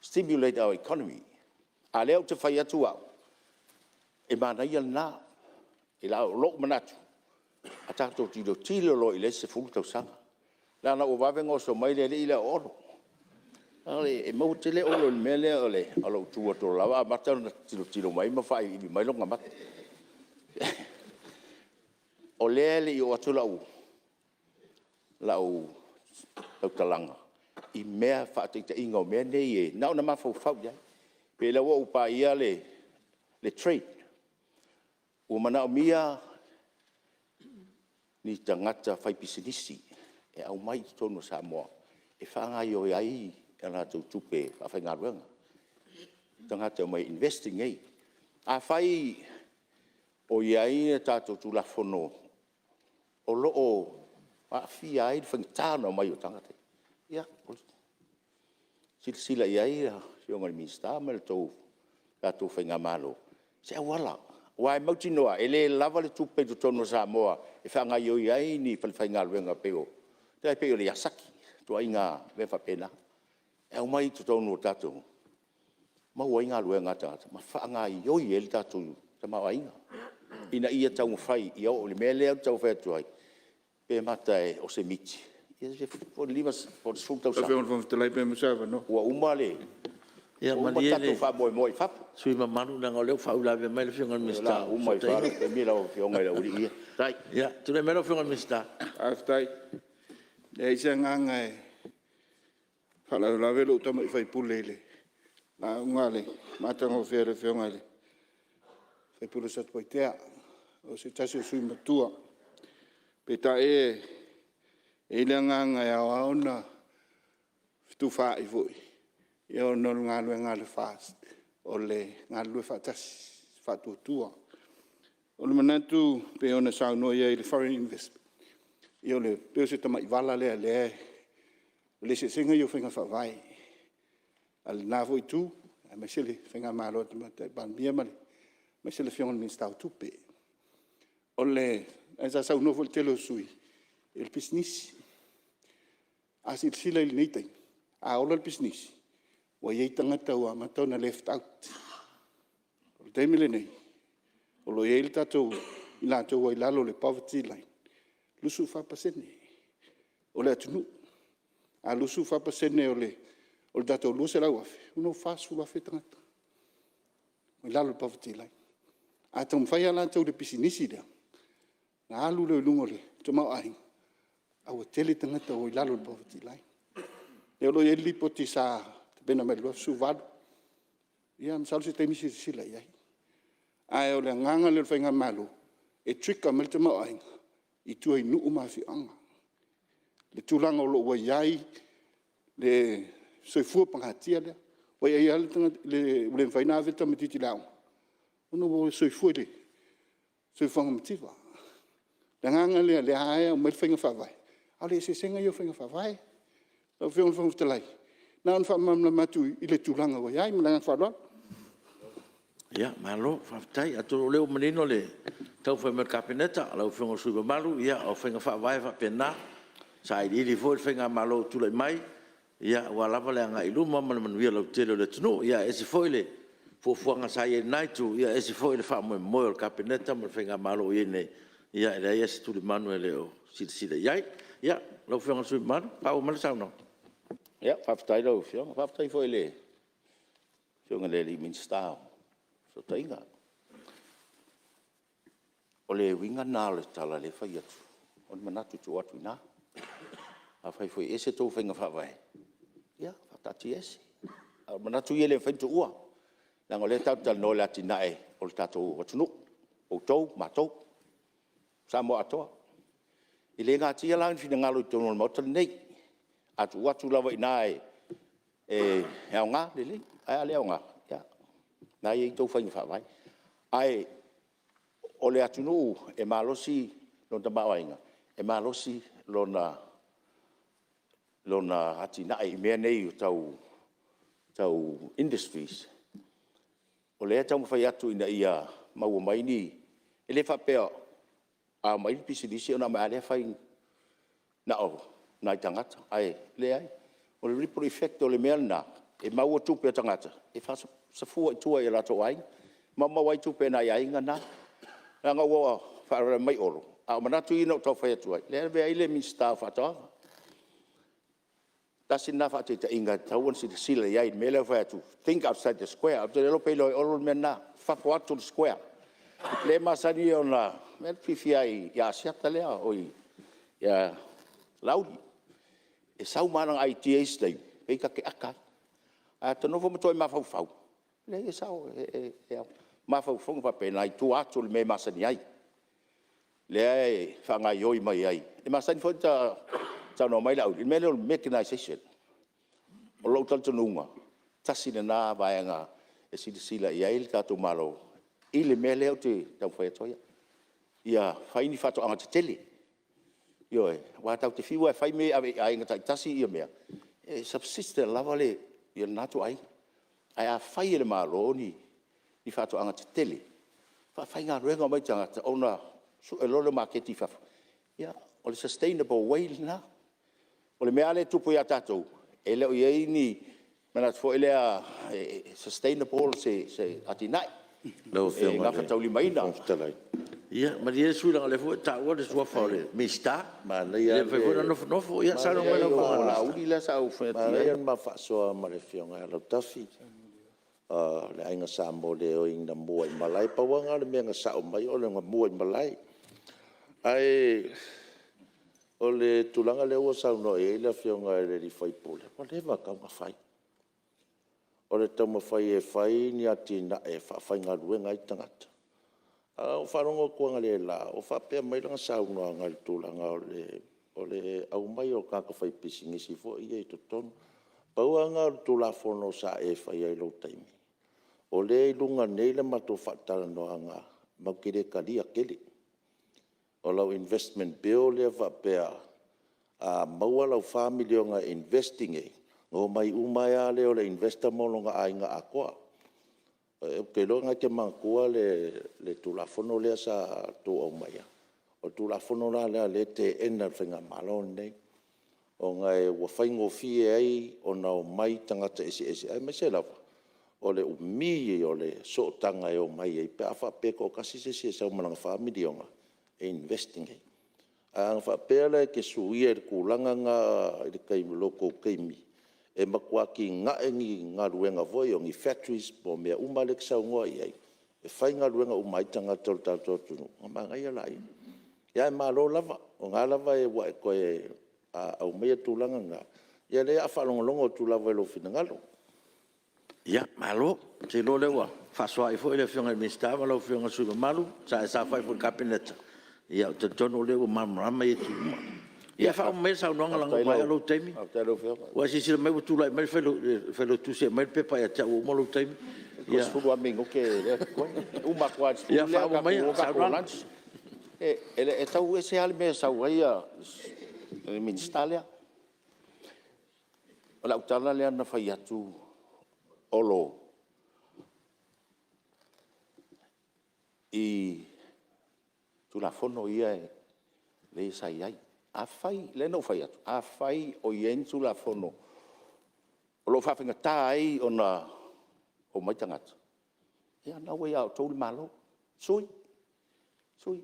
stimulate our economy. A o lea ou te fai atu au, e manaia lena i lou manatu, a tatou tilotilo loa i le isi 10 tausaga, leaga ua vave ona oso mai le alii lea o Olo. E maua tele Olo i le mea lea o lou tu atu o la e ua amata ona tilotilo mai ma faaiviivi mai lona mata. O lea e le i oo atu lau tautalaga i mea faataitaiga o mea nei na ona mafaufau i ai. E pei o lea ua ou paia le trade, ua manaomia ni tagata faipisinisi e aumai i totonu o Samoa e faagaoioi ai a latou tupe faafaigaluega, tagata e omai e invest i inei. Afai o i ai a tatou Tulafono o lo o aafia ai le faigata ona omai o tagata ia, ia silasila i ai le Afioga i le Minisita ma le tatou faigamalo i se auala, aua e mautinoa e le lava le tupe i totonu o Samoa e faagaoioi ai ni falefaigaluega e tai pei o le Yazaki, ituaiga mea faapena e aumai i totonu o tatou, maua ai galuega a tagata ma faagaoioi ai le tatou tamaoaiga, ina ia taumafai ia oo i le mea lea ou te taumafai atu ai, pe mata o se miti po o le 5 po o le 10 tausaga, ua uma ona Ia malie tatou le faamoemoe i fafo. sui usufono mamalu, leaga o lea ua faauilavea mai le Afioga i le Minisita o O le a uma ifo lava lou Fesootaiga. taimi lau Afioga i le aualii ia. Ia, tulai mai lau Afioga i le Minisita. Faafetai. E leai se agaga e faalavelave lou tamai sui usufono i le lauga matagofie a le Afioga i le sui usufono o Satupaitea, o se tasi o sui usufono matua. Peitai e i ai le agaga e ao lava ona fetufaai foi ona o le galuega a le FAST o le galulue faatasi, faatuatua. O le manatu e pei ona saunoa i ai i le foreign investment, e pei o se tamai vala lea, o le eseesega lea o faiga faavae a lena foi Itu aemaise le Faigamalo a le Tamaitai Palemia aemaise le Afioga i le Minisita o Tupe. Ae sa saunoa foi le tele o sui usufono i le pisinisi. A silasila i lenei taimi, a ola le pisinisi ua i ai tagata ua amata ona left out. O le taimi lenei o lo o i ai i latou ua i lalo o le poverty line e 24% o le atunuu. A 24% o le tatou 200,000, e 40,000 tagata ua i lalo o le poverty line. A taumafai lava latou i le pisinisi lea, ona alu lea i luga o le tamaoaiga, ae ua tele tagata ua i lalo o le poverty line. O lo o i ai le lipoti sa tapena mai i le 2018, ia masalo o se taimi silasila i ai. Ae o le agaga lea o le Faigamalo, e trigger mai le tamaoaiga i tua i nuu ma afioaga. I le tulaga o lo o ua i ai le soifua pagatia lea, ua i ai lava le tagata ua le mafai ona ave le tamaititi i le aoga ona ua soifua i le soifuaga mativa. O le agaga lea o lea lava e aumai le faiga faavae, a o le eseesega ia o faiga faavae. Lau Afioga i le Fofoga Fetalai, na ona faamalamalama atu i le tulaga ua i ai. Ma le agaga faaaloalo. Ia malo faafetai, atonu o lea ua manino le taumafai mai o le Kapeneta. Lau Afioga i le sui usufono mamalu, ia o faiga faavae e faapena, e sailiili foi le Faigamalo ua tulai mai, aua lava le agai i luma ma le manuia lautele o le atunuu. Ae ese foi le fuafuaga sa i ai i lena Itu, ese foi le faamoemoe o le Kapeneta ma le Faigamalo o i ai nei, e leai lava se tulimanu e le o silasila i ai. Lau Afioga i le sui usufono mamalu, faaauau mai le saunoaga. Ia faafetai i lau Afioga, faafetai foi i le Afioga i le Minisita o Fesootaiga. O le uiga lena o le tala o lea e fai atu, o ni manatu e tuu atu i ina. Afai foi e ese a outou faiga faavae, ia faataatia ese. A o manatu ia e le mafai ona tuua, leaga o lea tatou te talanoa i le atinae o le tatou atunuu, o outou ma matou, o Samoa atoa. E le natia la ni finagalo i totonu o le Maota lenei. A tuu atu lava i ina e aoga, lelei, ae a le aoga, ia o lena e i ai a outou faiga faavae. Ae o le atunuu e malosi lona tamaoaiga, e malosi lona atinae i mea nei tau industries. O lea e taumafai atu ina ia maua mai ni... e le faapea a omai ni pisinisi ona omai lava lea fai na o nai tagata, ae leai. O le ripple effect o le mea lena, e maua tupe a tagata e faasafua i tua i o latou aiga, ma maua ai tupe a nai aiga na. Leaga ua faalavelave mai Olo, a o manatu ia na ou taumafai atu ai, lea e avea ai le Minisita o Faatoaga. Tasi lena faataitaiga e tatau ona silasila i ai i le mea lea e fai atu, think outside the square. Ou te le iloa pe iloa e Olo le mea lena, fafo atu o le square. O lea e masani ona, o le mea lea e te fiafia ai ia Asiata ia Laauli, e sau ma ana idea i isi taimi, pei ta te ata ai. Ae ta nofo ma toe mafaufau, leai e sao, mafaufauga faapena i tua atu o le mea e masani ai, lea e faagaoioi mai ai. E masani foi ona saunoa mai Laauli i le mea lea o le mechanization. O lou talitonuga, tasi lena vaega e silasila i ai le tatou Malo i le mea lea ou te taumafai atu ai au, ia fai ni faatoaga tetele. Ioe, aua tatou te fiu lava e fai mea e ave i aiga taitasi ia mea, e subsist lava lena ituaiga. Ae a fai e le Malo ni faatoaga tetele, faafaigaluega uma ai tagata ona sue loa lea o maketi i fafo, ia o le sustainable way lena. O le mea lava lea e tupu ia tatou, e le o i ai ni manatu foi lea e sustainable se atinae e gafataulimaina. Lau Afioga i le Fofoga Fetalai... Ia malie le sui usufono leaga o lea foi ua e taua le suafa o le Minisita. E le mafai foi ona nofonofo. Ia saunoa mai lau Afioga. Manaia le ma faasoa ma le Afioga ia Lautafi, o le Aiga Samoeleoi na mua i malae. Pau lava lena o le mea na sao mai o lana muaimalae. Ae o le tulaga lea ua saunoa i ai le Afioga i le sui usufono, ua leva ona tatau ona fai. O le taumafai e fai ni atinae e faafaigaluega ai tagata. Ae ou faalogo atu analeila o faapea mai lana saunoaga i le tulaga o le aumai o tagata faipisinisi foi ia i totonu. Pau lava lena o le Tulafono sa e faia i lou taimi, o lea e i luga nei le matou faatalanoaga, matou te le talia tele. O lau Investment Bill lea faapea a maua lau $4 miliona e invest i inei, ona omai uma ai lava lea o le investor ma lona aiga atoa. Ou te iloa o lena e te manatua le Tulafono lea sa outou aumaia. O le Tulafono la lea o lea e teena e le faigamalo lenei, ona ua faigofie ai ona omai tagata eseese, aemaise lava o le umi o le sootaga e omai ai pe a faapea e toatasi se isi e sau ma lana $4 miliona e invest i inei. Ae ana faapea la e te suia i le tulaga lena i lo outou taimi, e matua atinae ni galuega foi ia o ni factories po o mea uma lava lea e te saunoa i ai, e faigaluega uma ai tagata o le tatou atunuu, ona manaia lea. Ae malo lava, o lena lava ua e toe aumaia le tulaga lena, ia o lea o le a faalogologo atu lava i lou finagalo. Ia, malo. Ou te iloa o lea ua fefaasoaai foi le Afioga i le Minisita ma lau Afioga i le sui usufono mamalu sa e saofai foi i le Kapeneta, ia ou te talitonu o lea ua malamalama ia itu uma. Ia faauma maia le saunoaga leaga ua maea lou taimi. Ua e silasila mai ua tulai mai le Failautusi e aumai le pepa ia te au ua uma lou taimi. Toe 10 lava minute lea e totoe. E uma atu lava i le 10 lea Ia faauma maia le tatou o tatou saunoaga. lunch. E tau ese lava le mea e sau ai le Minisita lea. O lau tala lea na fai atu Olo i Tulafono ia lea sa i ai. Afai, lea na ou fai atu, afai o i ai ni Tulafono o lo o faafaigata ai ona omai tagata, ia o lena ua ia outou le Malo, sui, sui.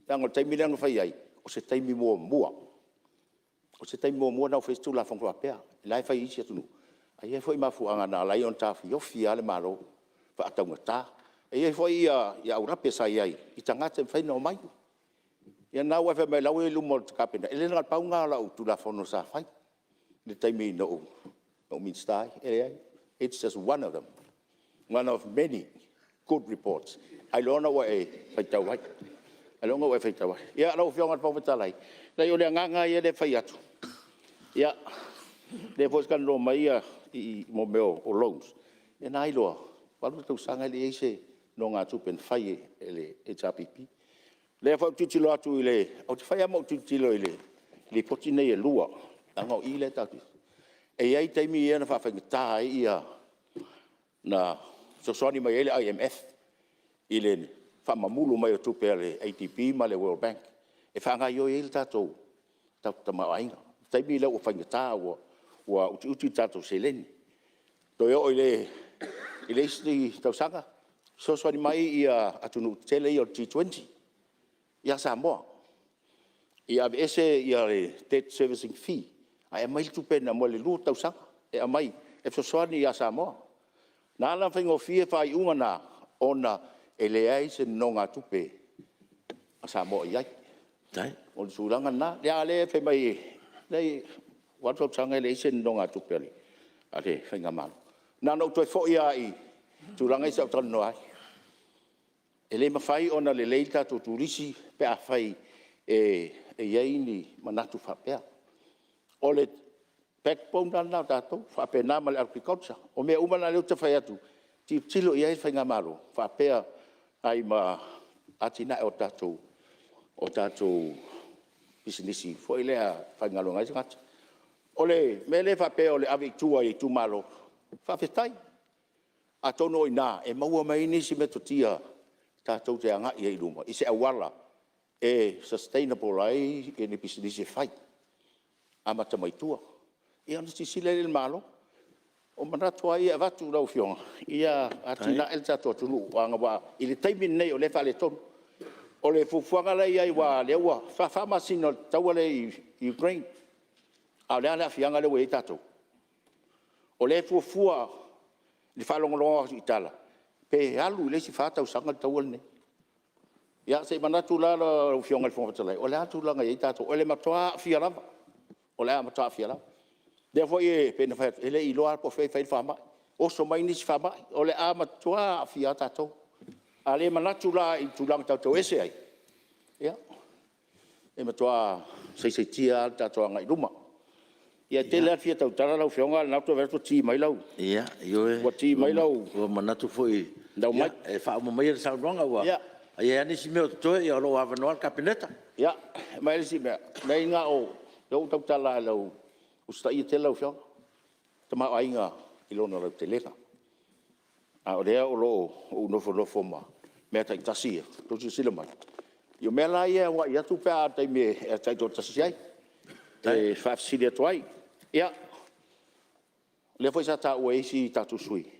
Leaga o le taimi lea na fai ai, o se taimi muamua. O se taimi muamua lena ua fai ai se Tulafono faapea, o la e fai e isi atunuu, ae i ai foi mafuaaga na ala ai ona taofiofi lava le Malo, faataugata. E i ai foi aulape sa i ai i tagata e mafai ona omai. Ia o lena ua e fai mai o la e ua i luma o le Kapeneta. E le na o le pau lena o lau Tulafono sa fai i le taimi na ou Minisita ai. E leai, it's just one of them, one of many good reports ailoga ua e faitau ai, ailoga ua e faitau ai. Ia lau Afioga i le Fofoga Fetalai, leai o le agaga lava ia lea e fai atu, ia, o lea foi e talanoa mai i mea o loans, ia na iloa, ua 8 tausaga e leai se nonogatupe na fai e le HRPP. O lea foi ou te tilotilo atu i le… ou te fai lava ma ou tilotilo i lipoti nei e 2, leaga o i lea tatou te… E i ai taimi ia na faafaigata ai ona fesoasoani mai ai le IMF i le faamamulu mai o tupe a le ADB ma le World Bank e faagaoioi ai le tatou tamaoaiga. O le taimi lea ua faigata ua utiuti le tatou seleni. Toe oo i le isi tausaga, fesoasoani mai atunuu tetele ia o le T-20 ia Samoa, ia aveese le debt servicing fee, ae aumai le tupe mo le 2 tausaga e aumai e fesoasoani ia Samoa. Na ala ona faigofie faaiuga na, ona e leai se nonogatupe a Samoa o i ai. O le tulaga lena, a o lea e fai mai, leai ua 8 tausaga e leai se nonogatupe a le faigamalo. Na ona ou toe foi lava i tulaga ia sa ou talanoa ai. E le mafai ona lelei le tatou turisi pe afai e i ai ni manatu faapea. O le backbone la lena o tatou faapena ma le agriculture. O mea uma na o lea ou te fai atu, tilotilo i ai le faigamalo faapea ai ma atinae o tatou pisinisi foi lea e faigaluega ai tagata. O le mea lea faapea o le ave i tua i itumalo, faafetai. Atonu o i ina e maua mai ai nisi metotia tatou te agai ai i luma i se auala e sustainable ai ni pisinisi e fai, amata mai tua. Ia ona silasila lea i ai o le Malo. O manatu lava ia e avatu lau Afioga, ia atinae le tatou atunuu i le taimi lenei o lea e faaletonu. O le fuafuaga la e i ai aua o lea ua 4 masina o le taua lea i Ukraine, a o le a le aafiaga lea ua i ai tatou? O lea e fuafua i le faalogologo atu i tala, pe alu i le isi 4 tausaga le taua lenei. Ia se i manatu la lau Afioga i le Fofoga Fetalai, o le a le tulaga e i ai tatou? O le a matua aafia lava, o le a matua aafia lava. O lea foi e pei ona fai atu, e le i iloa lava po o fea e fai ai le faamai, oso mai nisi faamai, o le a matua aafia lava tatou. A le manatu la i le tulaga tatou te o ese ai, ia, e matua saisaitia lava le tatou agai i luma. Ia e tele lava le fia tautala lau Afioga, a o lena ou te vaai atu ua ki mai lau… Ia, ioe, ua manatu foi mic. E faauma maia le saunoaga, a i ai lava nisi mea o totoe, o lo o avanoa le Kapeneta. Ia, ma le isi mea, leai na o… o lea ua ou tautala lava i le usitaia tele lau Afioga, tamaoaiga i lona lautelega. A o lea o lo o ou nofonofo ma mea taitasi ia, tou te silasila mai, o mea la ia e auauai atu pe a oo i le taimi e taitoatasi ai, e faafesili atu ai. Ia, o lea foi sa taua e isi tatou sui usufono,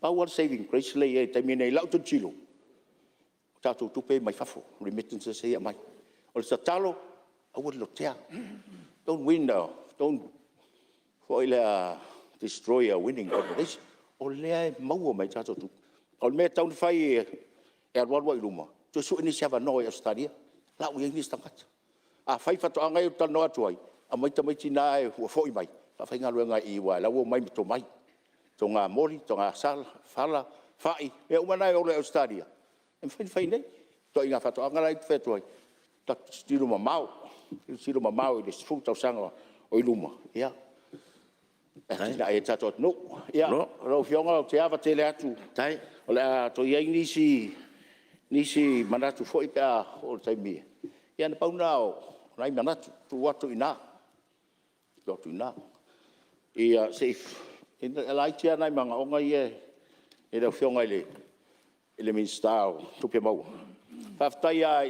pau lava le saving grace lea e i ai i le taimi lenei i lau tilotilo, o tatou tupe ia mai fafo, remittances ia e aumai. O le tatalo, aua le lotea, don't destroy a winning combination. O lea e maua mai ai tatou tupe. O le mea e tatau ona fai e alualu ai i luma, toe sue nisi avanoa i Ausetalia, lau i ai nisi tagata. A fai faatoaga ia ou te talanoa atu ai, aumai tamaiti na ua foi mai faafaigaluega i i aua o la e ua omai ma tomai, togamoli, togafala, fai, mea uma na e ola i Ausetalia, e mafai ona fai i inei. O ituaiga faatoaga la lea ou te fai atu ai, tatou tilotilo mamao, tilotilo mamao i le 10 tausaga o i luma, ia, e atiae ai le tatou atunuu. Ia, lau Afioga ou te ava tele atu, o le a toe i ai nisi manatu foi pe a oo i le taimi e… Ia na pau lena o nai manatu e tuu atu i ina, tuu atu i ina. E laiti lava nai manaoga ia i lau Afioga i le Minisita o Tupe Maua, faafetai lava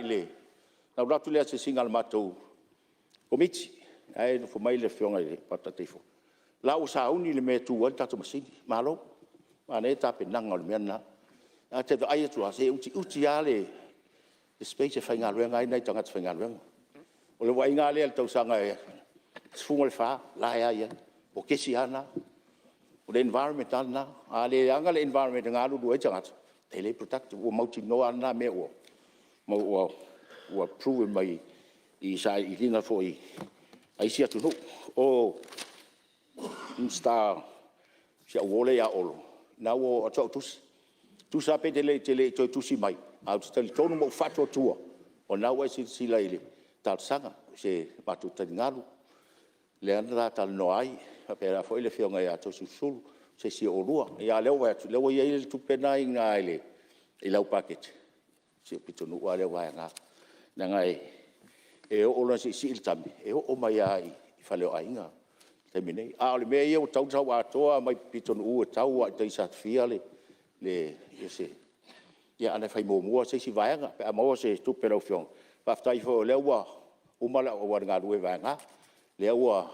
na ou alu atu i le asiasiga a le matou Komiti, la e nofo mai le Afioga i le Taitaifono, o la e ua sauni le mea e tu ai le tatou masini. Malo, manaia le tapenaga o le mea lena. Ae ou te vaai atu lava, se e utiuti lava le space e faigaluega ai nai tagata faigaluega. O le vaaiga lava lea i le tausaga e 14, la e lava e i ai. O kesi lava na. O le environment lava lena. A leaga le environment e galulue ai tagata, e le productive. Ua mautinoa lava lena mea ua proven mai i sailiiliga foi a isi atunuu. O le Minisita, si au uo lea ia Olo, o lena ua oo atu au tusi. Tusa lava pe e te le i toe tusi mai, ae ou te talitonu ma ou faatuatua, o lena ua e silasila i le talosaga i se matou taligalu, lea na ta talanoa ai, faapena foi le Afioga ia Toeolesulusulu o se isi o oulua. A o lea ua ou vaai atu o lea ua i ai le tupe lena e i ina i lau paketi, o si ou pitonuu lava lea o Vaega, leaga e oo loa ina siisii le sami, e oo mai lava i fale o aiga i le taimi nei. A o le mea ia ua tatau ona sau atoa lava mai Pitonuu e tau lava i tai i Satufia se… Ia ana fai muamua se isi vaega pe a maua se tupe a lau Afioga. Faafetai foi o lea ua uma lau auala galue i Vaega, lea ua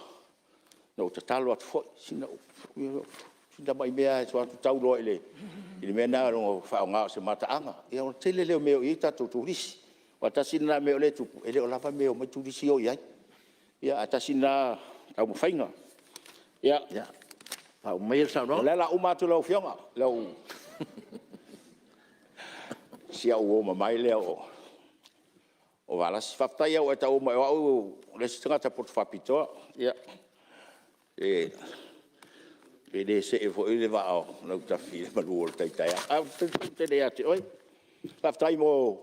na ou tatalo atu foi, si tamai mea lava e sua atu tau loa i le mea lena na ona faaaoga o se mataaga, ia ona tele lea o mea e o i ai tatou turisi. Aua tasi lena mea o lea e tupu, e le o lava mea e omai turisi ia o i ai. Ae tasi lena taumafaiga. Ia, Faauma maia le saunoaga. O lea o le a uma atu lau Afioga, si au uo mamae lea o Valasi. Faafetai lava ua e taua mai o au le isi tagata poto faapitoa. Ia, pe le see foi le vaa o Lautafi i le malu o le tai taeao, ae ou te talitonu tele ia te oe. Faafetai mo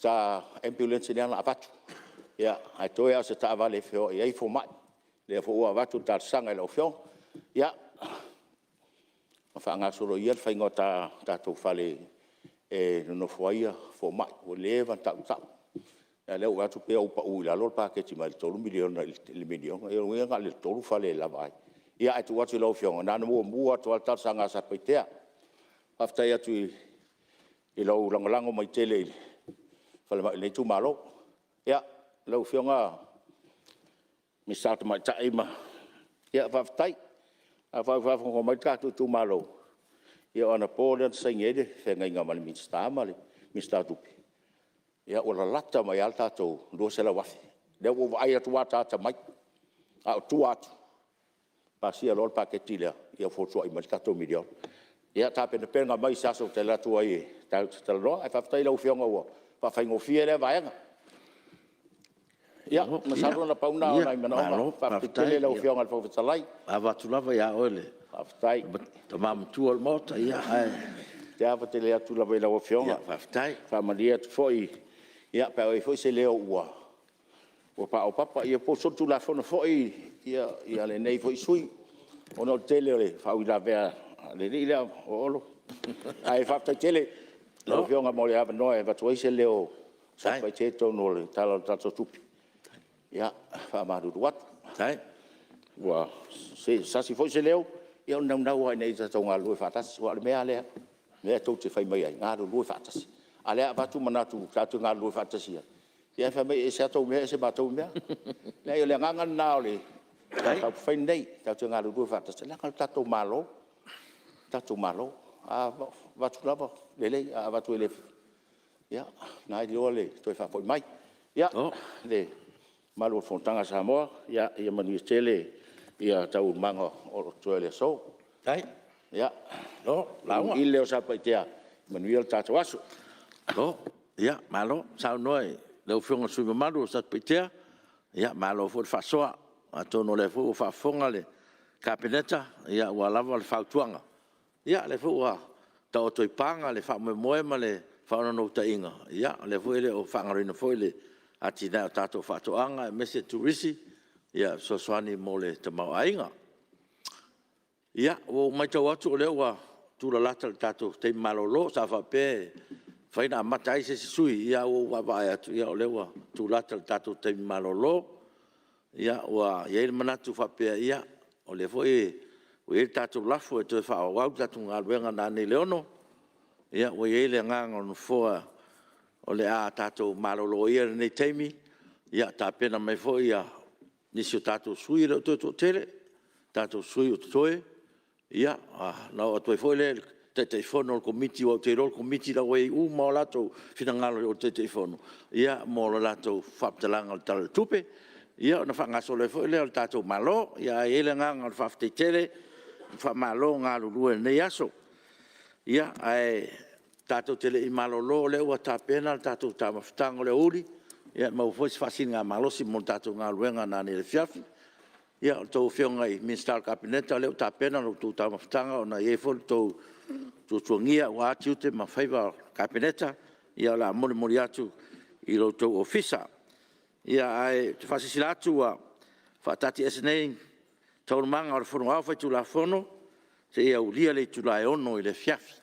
le ambulance lea na avatu, ae toe lava o se taavale e feoai ai fomai. O lea foi ua avatu le talosaga i lau Afioga. Ia ma faagasolo ia le faiga o tatou fale e nonofo ai fomai, ua leva ona tautau, a o lea ua ou vaai atu pei ua pau i lalo le paketi mai le $3 miliona i le $1 miliona. Lona uiga na o le 3 fale e lava ai. Ia ae tuu atu i lau Afioga, na ona muamua atu lava le talosaga a Satupaitea. Faafetai atu i lou lagolago mai tele i le falemai o lenei itumalo. Ia, lau Afioga i le Minisita o Tamaitai, ia faafetai. Afai o faafogafoga mai le tatou itumalo, ia o anapo lea na saini ai le feagaiga ma le Minisita ma le Minisita o Tupe, ia ua lalata mai lava le tatou $200,000. O lea ua ou vaai atu ua ataata mai, a o tua atu, pasia loa le paketi lea, ia fotuai mai le tatou $1 miliona. Ia tapenapena mai i se aso ou te alu atu ai tatou te talanoa. Ae faafetai i lau Afioga ua faafaigofie lea vaega. Ia, masalo na pau na o nai manaoga. Faafetai tele i lau Afioga i le Fofoga Fetalai. Ua ava atu lava ia oe le tama matua o le Maota, ae… Ou te ava tele atu lava i lau Afioga. Faafetai. E faamalie atu foi pe a oo i ai foi se leo ua paopapa, ia po o solitulafono foi lenei foi sui usufono ona o le tele o faauilavea a le alii lea o Olo. Ae faafetai tele i lau Afioga mo le avanoa e avatu ai se leo o Satupaitea i totonu o le Tala o le tatou Tupe. Ia, e faamalulu atu, ua sasi foi se leo, ia o le naunau lava ina ia tatou galulue faatasi. Aua o le mea lava lea o lea tou te fai mai ai, galulue faatasi. A o lea e avatu manatu tatou te galulue faatasi ai, ae fai mai e ese lava tou mea ese matou mea. Leai o le agaga lena o le Vaega Faaupufai lenei, tatou te galulue faatasi, leaga o le tatou Malo, le tatou Malo. A avatu lava lelei, a avatu e le… ia o lena e iloa le toe faafoi mai. Ia, le mamalu o le Fonotaga a Samoa, ia manuia tele taualumaga o totoe o le aso. Ia, auiliili leo o Satupaitea, manuia le tatou aso. Malo saunoa i lau Afioga i le sui usufono mamalu o Satupaitea, malo foi le faasoa. Atonu o lea foi ua faafofoga le Kapeneta aua lava le fautuaga. Ia o lea foi ua taoto i paga le faamoemoe ma le faanaunautaiga, o lea foi e le o faagaloina foi le atinae o tatou faatoaga aemaise le turisi e fesoasoani mo le tamaoaiga. Ia, ua ou matau atu o lea ua tulalata i le tatou taimi malolo, sa faapea e mafai ona amata ai se isi sui usufono, ae ua ou vaavaai atu o lea ua tulata i le tatou taimi malolo. Ia, ua i ai le manatu faapea, ia, o lea foi ua i ai le tatou lafo e toe faaauau le tatou galuega nanei i le 6:00. Ia ua i ai le agaga o le Nofoa o le a tatou malolo ia i lenei taimi, tapena mai foi nisi o tatou sui usufono, e le o toe toatele tatou sui usufono o totoe, ona oo atu ai foi lea i le Taitaifono o le Komiti, aua ou te iloa o le Komiti o la e ua i ai uma lava o latou finagalo i le Taitaifono mo le latou faamatalaga o le Tala o le Tupe, ia ona faagasolo ai foi lea o le tatou Malo. Ae i ai le agaga o le faafetai tele, faamalo galulue i lenei aso. Ae tatou te le i malolo o lea ua tapena le tatou taumafataga o le aoauli, e maua foi se faasiligamalosi mo le tatou galuega nanei i le afiafi. Ia, o a outou Afioga i Minisita o le Kapeneta, o lea ua tapena la outou taumafataga ona e i ai foi le tou tuatuagia aua tiute ma faiva o le Kapeneta, ia o le a molimoli atu i lo outou ofisa. Ae ou te faasilasila atu ua faataatiaese nei Taualumaga o le Fono Aoao Faitulafono seia aulia le itula e 6:00 i le afiafi.